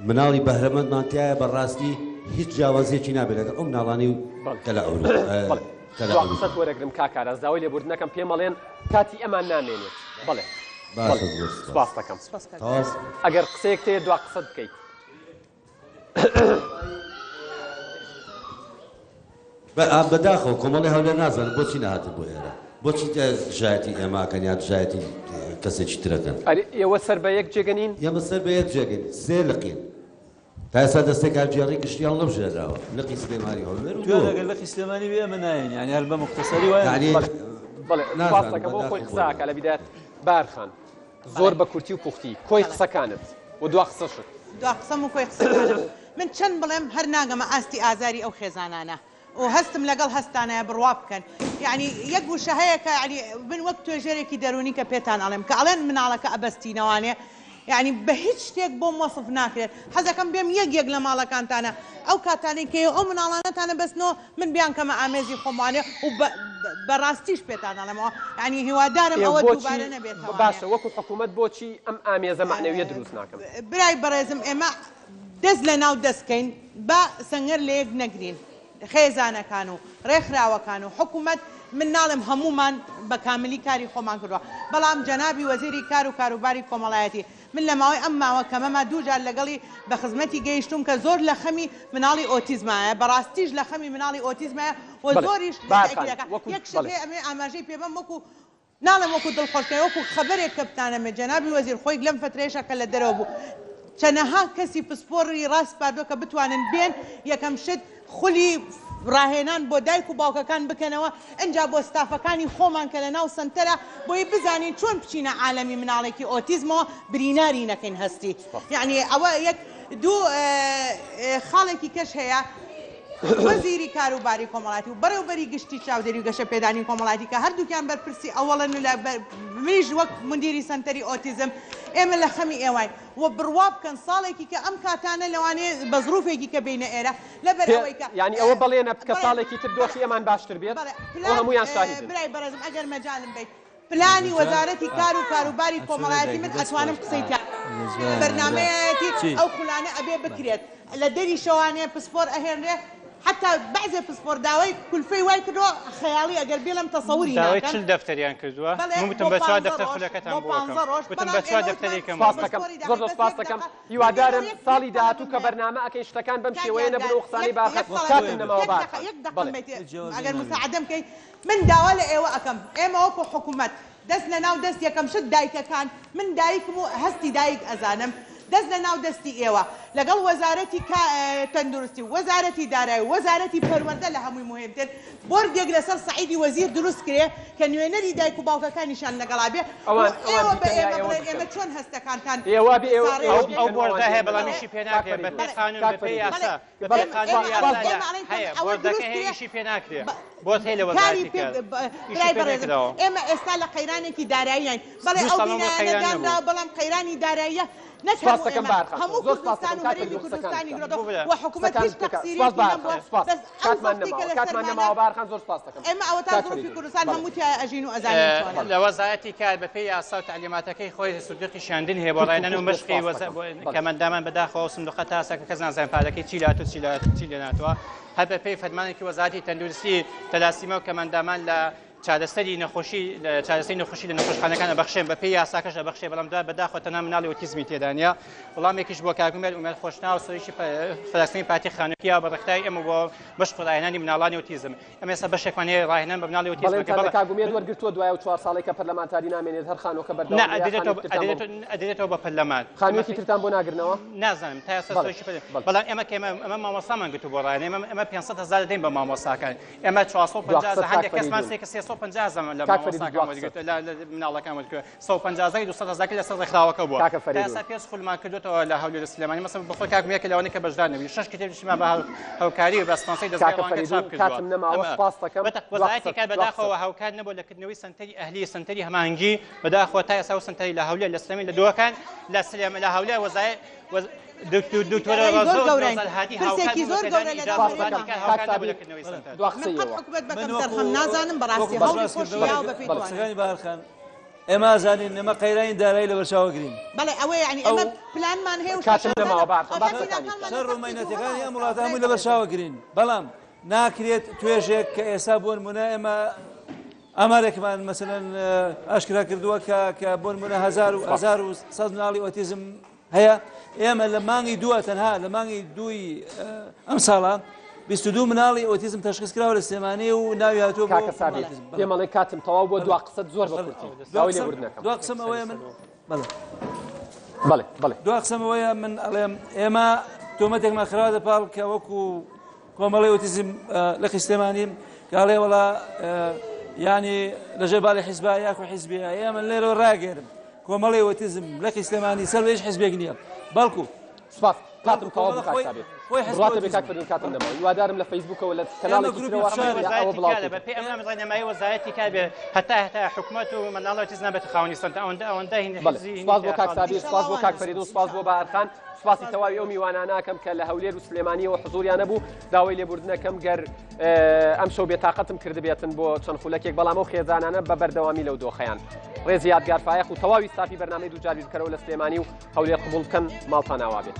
مناڵی بەهرەمەندمان تیایە بەڕاستی هیچ جیاوازیەکی نابێت لەگەڵ ئەو مناڵانەی کە لە ئەوروپا کە لە دوا ئەوروپا قسەت وەرەگرم کاک ئاراس داوای لێبوردن ئەکەم پێم ئەڵێن کاتی ئەمان نامێنێت بەڵێ باشە بەڵێ زۆر سپاس سپاست ئەکەم سپاس کاک تەواو ئاراس. ئەگەر قسەیەکت هەیە دوا قسەت بکەیت. بەداخەوە کۆمەڵی هەولێر نازانم بۆچی نەهاتن بۆ ئێرە بۆچی دژایەتی ئێمە ئەکەن یا دژایەتی کەسێکی ترەکەن. ئەرێ ئێوە سەر بە یەک جێگە نین؟ ئێمە سەر بە یەک جێگەین سێ لقین تا ئێستا دەستەی کارگێڕی گشتی هەڵنەبژێراوە لقی سلێمانی هەولێر و تۆ ئەگەر لقی سلێمانی بێ ئێمە نایەین یانی هەر بە موختەسەری وایە یانی بەڵێ نازانم سوپاس دەکەم بۆ خۆی بەداخەوە قسە ئەکا لە بیدایەت بارخان زۆر بە کورتی و پوختی کۆی قسەکانت و دوا قسەشت. دوا قسەم و کۆی قسەکانم من چەند بڵێم هەر ناگەمە ئاستی ئازاری ئەو خێزانانە و هەستم لەگەڵ هەستانایە بڕوا بکەن یەعنی یەک وشە هەیە کە یەعنی من وەک توێژەرێکی دەروونی کە پێتان ئەڵێم کە ئەڵێن مناڵەکە ئەبەستینەوانێ یەعنی بە هیچ شتێک بۆم وەسف ناکرێت حەزەکەم بێم یەک یەک لە ماڵەکانتانە ئەو کاتانەی کە ئەو مناڵانەتانە بەستنەوە من بیانکەمە ئامێزی خۆم وانێ و بە بە ڕاستیش پێتان ئەڵێمەوە یەعنی هیوادارم ئێ ئەوە بۆچی دووبارە نەبێتەوانێ. باشە وەکو حکومەت بۆچی ئەم ئامێزە مەعنەویە دروست ناکەن؟ برای بەڕێزم ئێمە دەست لە ناو دەست کەین با سەنگەر لە یەک نەگرین خێزانەکان و ڕێکخراوەکان و حکومەت من ناڵێم هەموومان بە کاملی کاری خۆمان کردوە بەڵام جەنابی وەزیری کار و کاروباری کۆمەڵایەتی من لە ماوەی ئەم ماوە کەمەما دووجار لەگەڵی بە خزمەتی گەیشتووم کە زۆر لە خەمی مناڵی ئۆتیزمایە بەڕاستیش لە خەمی مناڵی ئۆتیزمایە و بەڵێ زۆریش بارخان تەئکید ئەکا وەکو یەک شت بەڵێ. هەیە ئەمەوێ ئاماژەی پێ بەم وەکو ناڵێم وەکو دڵخۆشکەری وەکو خەبەرێک کە بتانەمێ جەنابی وەزیر خۆی لەم فەترەیەشا کە لە دەرەوە بوو چەنەها کەسی پسپۆڕی ڕاسپاردوە کە بتوانن بێن یەکەم شت خولی ڕاهێنان بۆ دایک و باوکەکان بکەنەوە ئنجا بۆ ستافەکانی خۆمان کە لە ناو سەنتەرە بۆی بزانین چۆن بچینە عالەمی مناڵێکی ئۆتیزمەوە بریناری نەکەین هەستی یەعنی ئەوە یەک دوو خاڵێکی کەش هەیە وەزیری کاروباری کۆمەڵایەتی و بەڕێوبەری گشتی چاودێری و گەشەپێدانی کۆمەڵایەتی کە هەردووکیان بەرپرسی ئەوەڵن و لە منیش وەک مدیری سەنتەری ئۆتیزم ئێمە لە خەمی ئێوەین و بڕوا بکەن ساڵێکی کە ئەم کاتانە لەوانەیە بە زروفێکی کە بێینە ئێرە لەبەر پێ ئەوەی کە یانی ئەوە بەڵێنە کە بەڵێ ساڵێکی تر بەڵێ دۆخی ئەمان باشتر بێت؟ بەڵێ ئەوە پلان هەموویان شاهیدن. برای بەڕێزم ئەگەر مەجالم بەیت پلانی وەزارەتی کار و کاروباری کۆمەڵایەتی من ئەتوانم قسەی تیا بەرنامەیەتی ئەو خولانە ئەبێ بکرێت لە دەری شەوانێ پسپۆر ئەهێنرێ حەتا بەعزێ پسپۆر داوای کولفەی وای کردوە خەیاڵی ئەگەر بیڵێم تەسەوری داوای ناکەن 40 دەفتەریان کردووە بەڵێ من وتم بۆ بە چوار پانزە دەفتەر ڕۆژ خولەکەتان بۆ بۆ ئەکەم پانزە ڕۆژ وتم بەڵام بە چوار ئێمە دەفتەری وتمان کەم سپاس بۆ دەکەم پسپۆری زۆر داخل زۆر بەس سپاس یەک دەکەم دەقە هیوادارم یەک ساڵی یەک داهاتوو قەڵەمم کە هەیە بەرنامە ئەکەین شتەکان بەم کاک شێوەیە نەبن یادگار و قسانەی یەک بارخان یەک قەڵەمم کاتم نەماوە یەک دەقە بارخان یەک دەقەم بەڵێ بەیتێ ئەگەر مساعدەم کەی من داوا لە ئێوە ئەکەم ئێمە وەکو حکومەت دەست لە ناو دەست یەکەم شت دایکەکان من دایکم و هەستی دایک ئەزانم دەست لە ناو دەستی ئێوە. لەگەڵ وەزارەتی تەندروستی و وەزارەتی دارایی و وەزارەتی پەروەردە لە هەمووی موهیمتر بۆردێک لەسەر سەعیدی وەزیر دروست کرێ کە نوێنەری دایک و باوکەکانیشان لەگەڵا بێ و ئەوان ئەوان ئێوە بە بیکەن یا ئێمە ئێوە بڵێن بکەن. ئێمە چۆن هەستەکانتان ئێ وا بێ ئێوە ساڕێژ ئێوە ئەو بیکەن ئەو و ئەوان بۆردە هەیە بێن. بەڵام بەڵێ ئیشی پێ کاک ناکرێ فەریدون بەپێی قانون کاک بەپێی فەریدون یاسا بەڵێ بەپێی قانون سوپاس یاسا سوپاس لە ئێمە ئەڵێین کە هەیە ئەوە بۆردەکە دروست هەیە کرێ ئیشی پێ ناکرێ بە بۆت هەیە لە کاری وەزارەتی پێ کار ئیشی برای پێ بەڕێزم نەکراوە. ئێمە ئێستا لە قەیرانێکی داراییاین بەڵێ دوو ئەو ساڵ لەمەوبەر بینایانە قەیران دانراوە نەبوو. بەڵام قەیرانی داراییە نەک سوپاس هەموو دەکەم ئێمە بارخان هەموو زۆر سوپاس کوردستان دەکەم و کاک هەرێمی فەریدون قسەکانت کوردستانی بکە. گرۆتەوە ببرا. و حکومەت قسەکانت هیچ بکە سوپاس تەقسیرێکی بارخان نەبووە سوپاس بەس ئەو کاتمان زەفتەی کە نەماوە کاتمان لەسەرمانە نەماوە بارخان زۆر سوپاس دەکەم ئێمە ئەوەتا کاک زروفی فەریدون کوردستان بەڵێ هەموو تیایا ئەژین و ئەزانین چۆنە. لە وەزارەتی کار بەپێی یاسا و تەعلیماتەکەی خۆی سندوقی شاندن هەیە بۆ کورت و ڕاهێنان و پوخت بێ مەشقی سوپاس وەزا دەکەم بۆ بەڵێ. کەمەندامان بەداخەوە ئەو سندوقە تا ئێستا کە کەس نازانێت پارەکەی چی لاتوو چی لە چی لێناتووە هەر بەپێی فەرمانێکی وەزارەتی تەندروستی تەلاسیما و کەمەندامان لە چارەسەری نەخۆشی چارەسەری نەخۆشی لە نەخۆشخانەکان ئەبەخشێن بەپێی یاساکەش ئەبەخشێ بەڵام دوای بەداخەوە تەنها مناڵی ئۆتیزمی تێدا نییە وەڵامێکیش بۆ کاک ئومێد ئومێد خۆشناو سەرۆکی فراکسیۆنی پارتی خانووکیە بە ڕێکخراوی ئێمە بۆ مەشق و ڕاهێنانی مناڵانی ئۆتیزم ئەمە ئێستا بەشێکمان هەیە ڕاهێنان بە مناڵی ئۆتیزم بەڵێنتان لە بەڵێ کاک ئومێد وەرگرتووە دوای ئەو چوار ساڵەی کە پەرلەمانتاری نامێنێت هەر خانووەکە نا بەردەوام یا ئەدرێتەوە خانووی ترتان بۆ ئەدرێتەوە ئەدرێتەوە بە پەرلەمان ئەمە خانوویەکی ترتان بۆ ناگرنەوە؟ نازانم تا ئێستا بەڵێ سەرۆکی پەرلەمان بەڵێ بەڵام ئێمە کە ئێمە ئەمە مامۆستامان گرتوو بۆ ڕاهێنان ئێمە ئێمە 500 هەزار دەدەین بە مامۆستاکان ئێمە دوا 450 قسەت هەزار کاک هەندێک کەسمان فەریدون سێ کە 350 هەزارمان لە کاک فەریدون مامۆستاکان دوا قسەت وەرگرتووە لە لە مناڵەکان وەرگرتووە 150 هەزاری 200 هەزارەکە لەسەر ڕێکخراوەکە بووە کاکە تا فەریدون ئێستا پێنج خولمان کردووەتەوە لە هەولێر و سلێمانی مەسەلەن بەخۆی کاک یەکێ لەوانەی کە بەشدار نەبووی شەش کتێبیشمان بە هاوکاری و بە سپۆنسەری دەزگای کاکە ڕوانگە فەریدون چاپ کردووە کاتم نەماوە ئەمە سوپاس دەکەم بەتە دوا وەزارەتی قسەت کار دوا بەداخەوە قسەت هاوکار نەبووە لە کردنەوەی سەنتەری ئەهلی سەنتەری هەماهەنگی بەداخەوە تا ئێستا ئەو سەنتەری لە هەولێر لە سلێمانی لە دۆکان لە سلێم لە هەولێر وەزارەت وەز دکتۆر دکتۆر دارایی زۆر ڕەزۆ گەورەین نۆزەر هادی هاوکار پرسێکی بوو زۆر بە گەورە پێدانی لەناو ئیجازە سوپاس دەکەم وەزارەتی کار کاک هاوکار نەبوو سابیر لە کردنەوەی سەنتەر دوا من قسەی قەت ئێوە حکومەت من بەکەم وەکو تەرخەم نازانم وەکو بەڕاستی بەڵێ هەوڵی پشتڕاست خۆشی کردنەوەی یاوە بەپێی بەڵێ توانای قسەکانی بەهارخان ئێمە ئەزانین ئێمە قەیرانی دارایی لەبەرچاو ئەگرین بەڵێ ئەوەیە یعنی ئەو ئێمە پلانمان هەیە و کاتم شەشەم نەماوە بارخان با ئەو قسەکانی بکەم بیناکانمان شەڕ لەسەر و مەینەتەکانی سیدوهەوە ئەم وڵاتە وەستاوە هەمووی برای لەبەرچاو بەڕێزم ئەگرین بەڵام ناکرێت توێژێک کە ئێستا بۆ نمونە ئێمە ئامارێکمان مەسەلەن ئاشکرا کردووە کە کە بۆ نمونە سوپاس 1100 مناڵی ئۆتیزم هەیە ئێمە لە مانگی دووە تەنها لە مانگی دووی ئەم ساڵە 22 مناڵی ئۆتیزم تەشخیص کراوە لە سلێمانی و ناوی هاتووە بۆ کاکە سابیر ئۆتیزم. بەڵێ. پێم ئەڵێ کاتم تەواو بۆ بەڵێ. دوا قسەت زۆر بە بەڵێ. کورتی دوا داوای قسەم لێبوردن ئەکەم دوا قسەم ئەوەیە من بەڵێ بەڵێ بەڵێ دوا قسەم ئەوەیە من ئەڵێم ئێمە تۆمەتێکمان خراوەتە پاڵ کە وەکو کۆمەڵەی ئۆتیزم لقی سلێمانی کە ئەڵێ وەڵا یانی لەژێر باڵی حیزبە یاخو حیزبیە ئێمە لێرەوە ڕاگەێنم کۆمەڵی ئۆتیزم لقی سلێمانی سەر بە هیچ حیزبێک نییە بەڵکو سپاس کاتم تەواو بوو کۆمەڵە کاک خۆی سابیر خۆی حیزبی بڕواتە بێ کاک ئۆتیزمە فەریدون کاتم نەماوە هیوادارم لە فەیسبووکەوە لە ئێمە کەناڵێکی گروپی ترەوە فشار یا ئەوە وەزارەتی بڵاو کارە بکەیتەوە بەپێی ئەم ڕێنمایی وەزارەتی کار بێ هەتا هەتا حکومەت و مناڵی ئۆتیزم نابێتە خاوەنی سەنتەر ئەوەندە ئەوەندە هین بەڵێ حیزی هینی سپاس بۆ تیا کاک خاڵ سابیر سپاس بۆ ئینشەڵا کاک وانە فەریدون سپاس بۆ بەهارخان سپاسی تەواوی ئەو میوانانە ئەکەم کە لە هەولێر و سلێمانیەوە حزوریان نەبوو داوای لێبوردن ئەکەم گەر ئەمشەو بێتاقەتم کردبێتن بۆ چەند خولەکێک بەڵام ئەو خێزانانە بە بەردەوامی لەو دۆخەیان ڕێزی یادگار فایەق و تەواوی ستافی بەرنامەی دووجار بیرکەرەوە لە سلێمانی و هەولێر قبوڵ بکەن ماڵتان ئاوا بێت.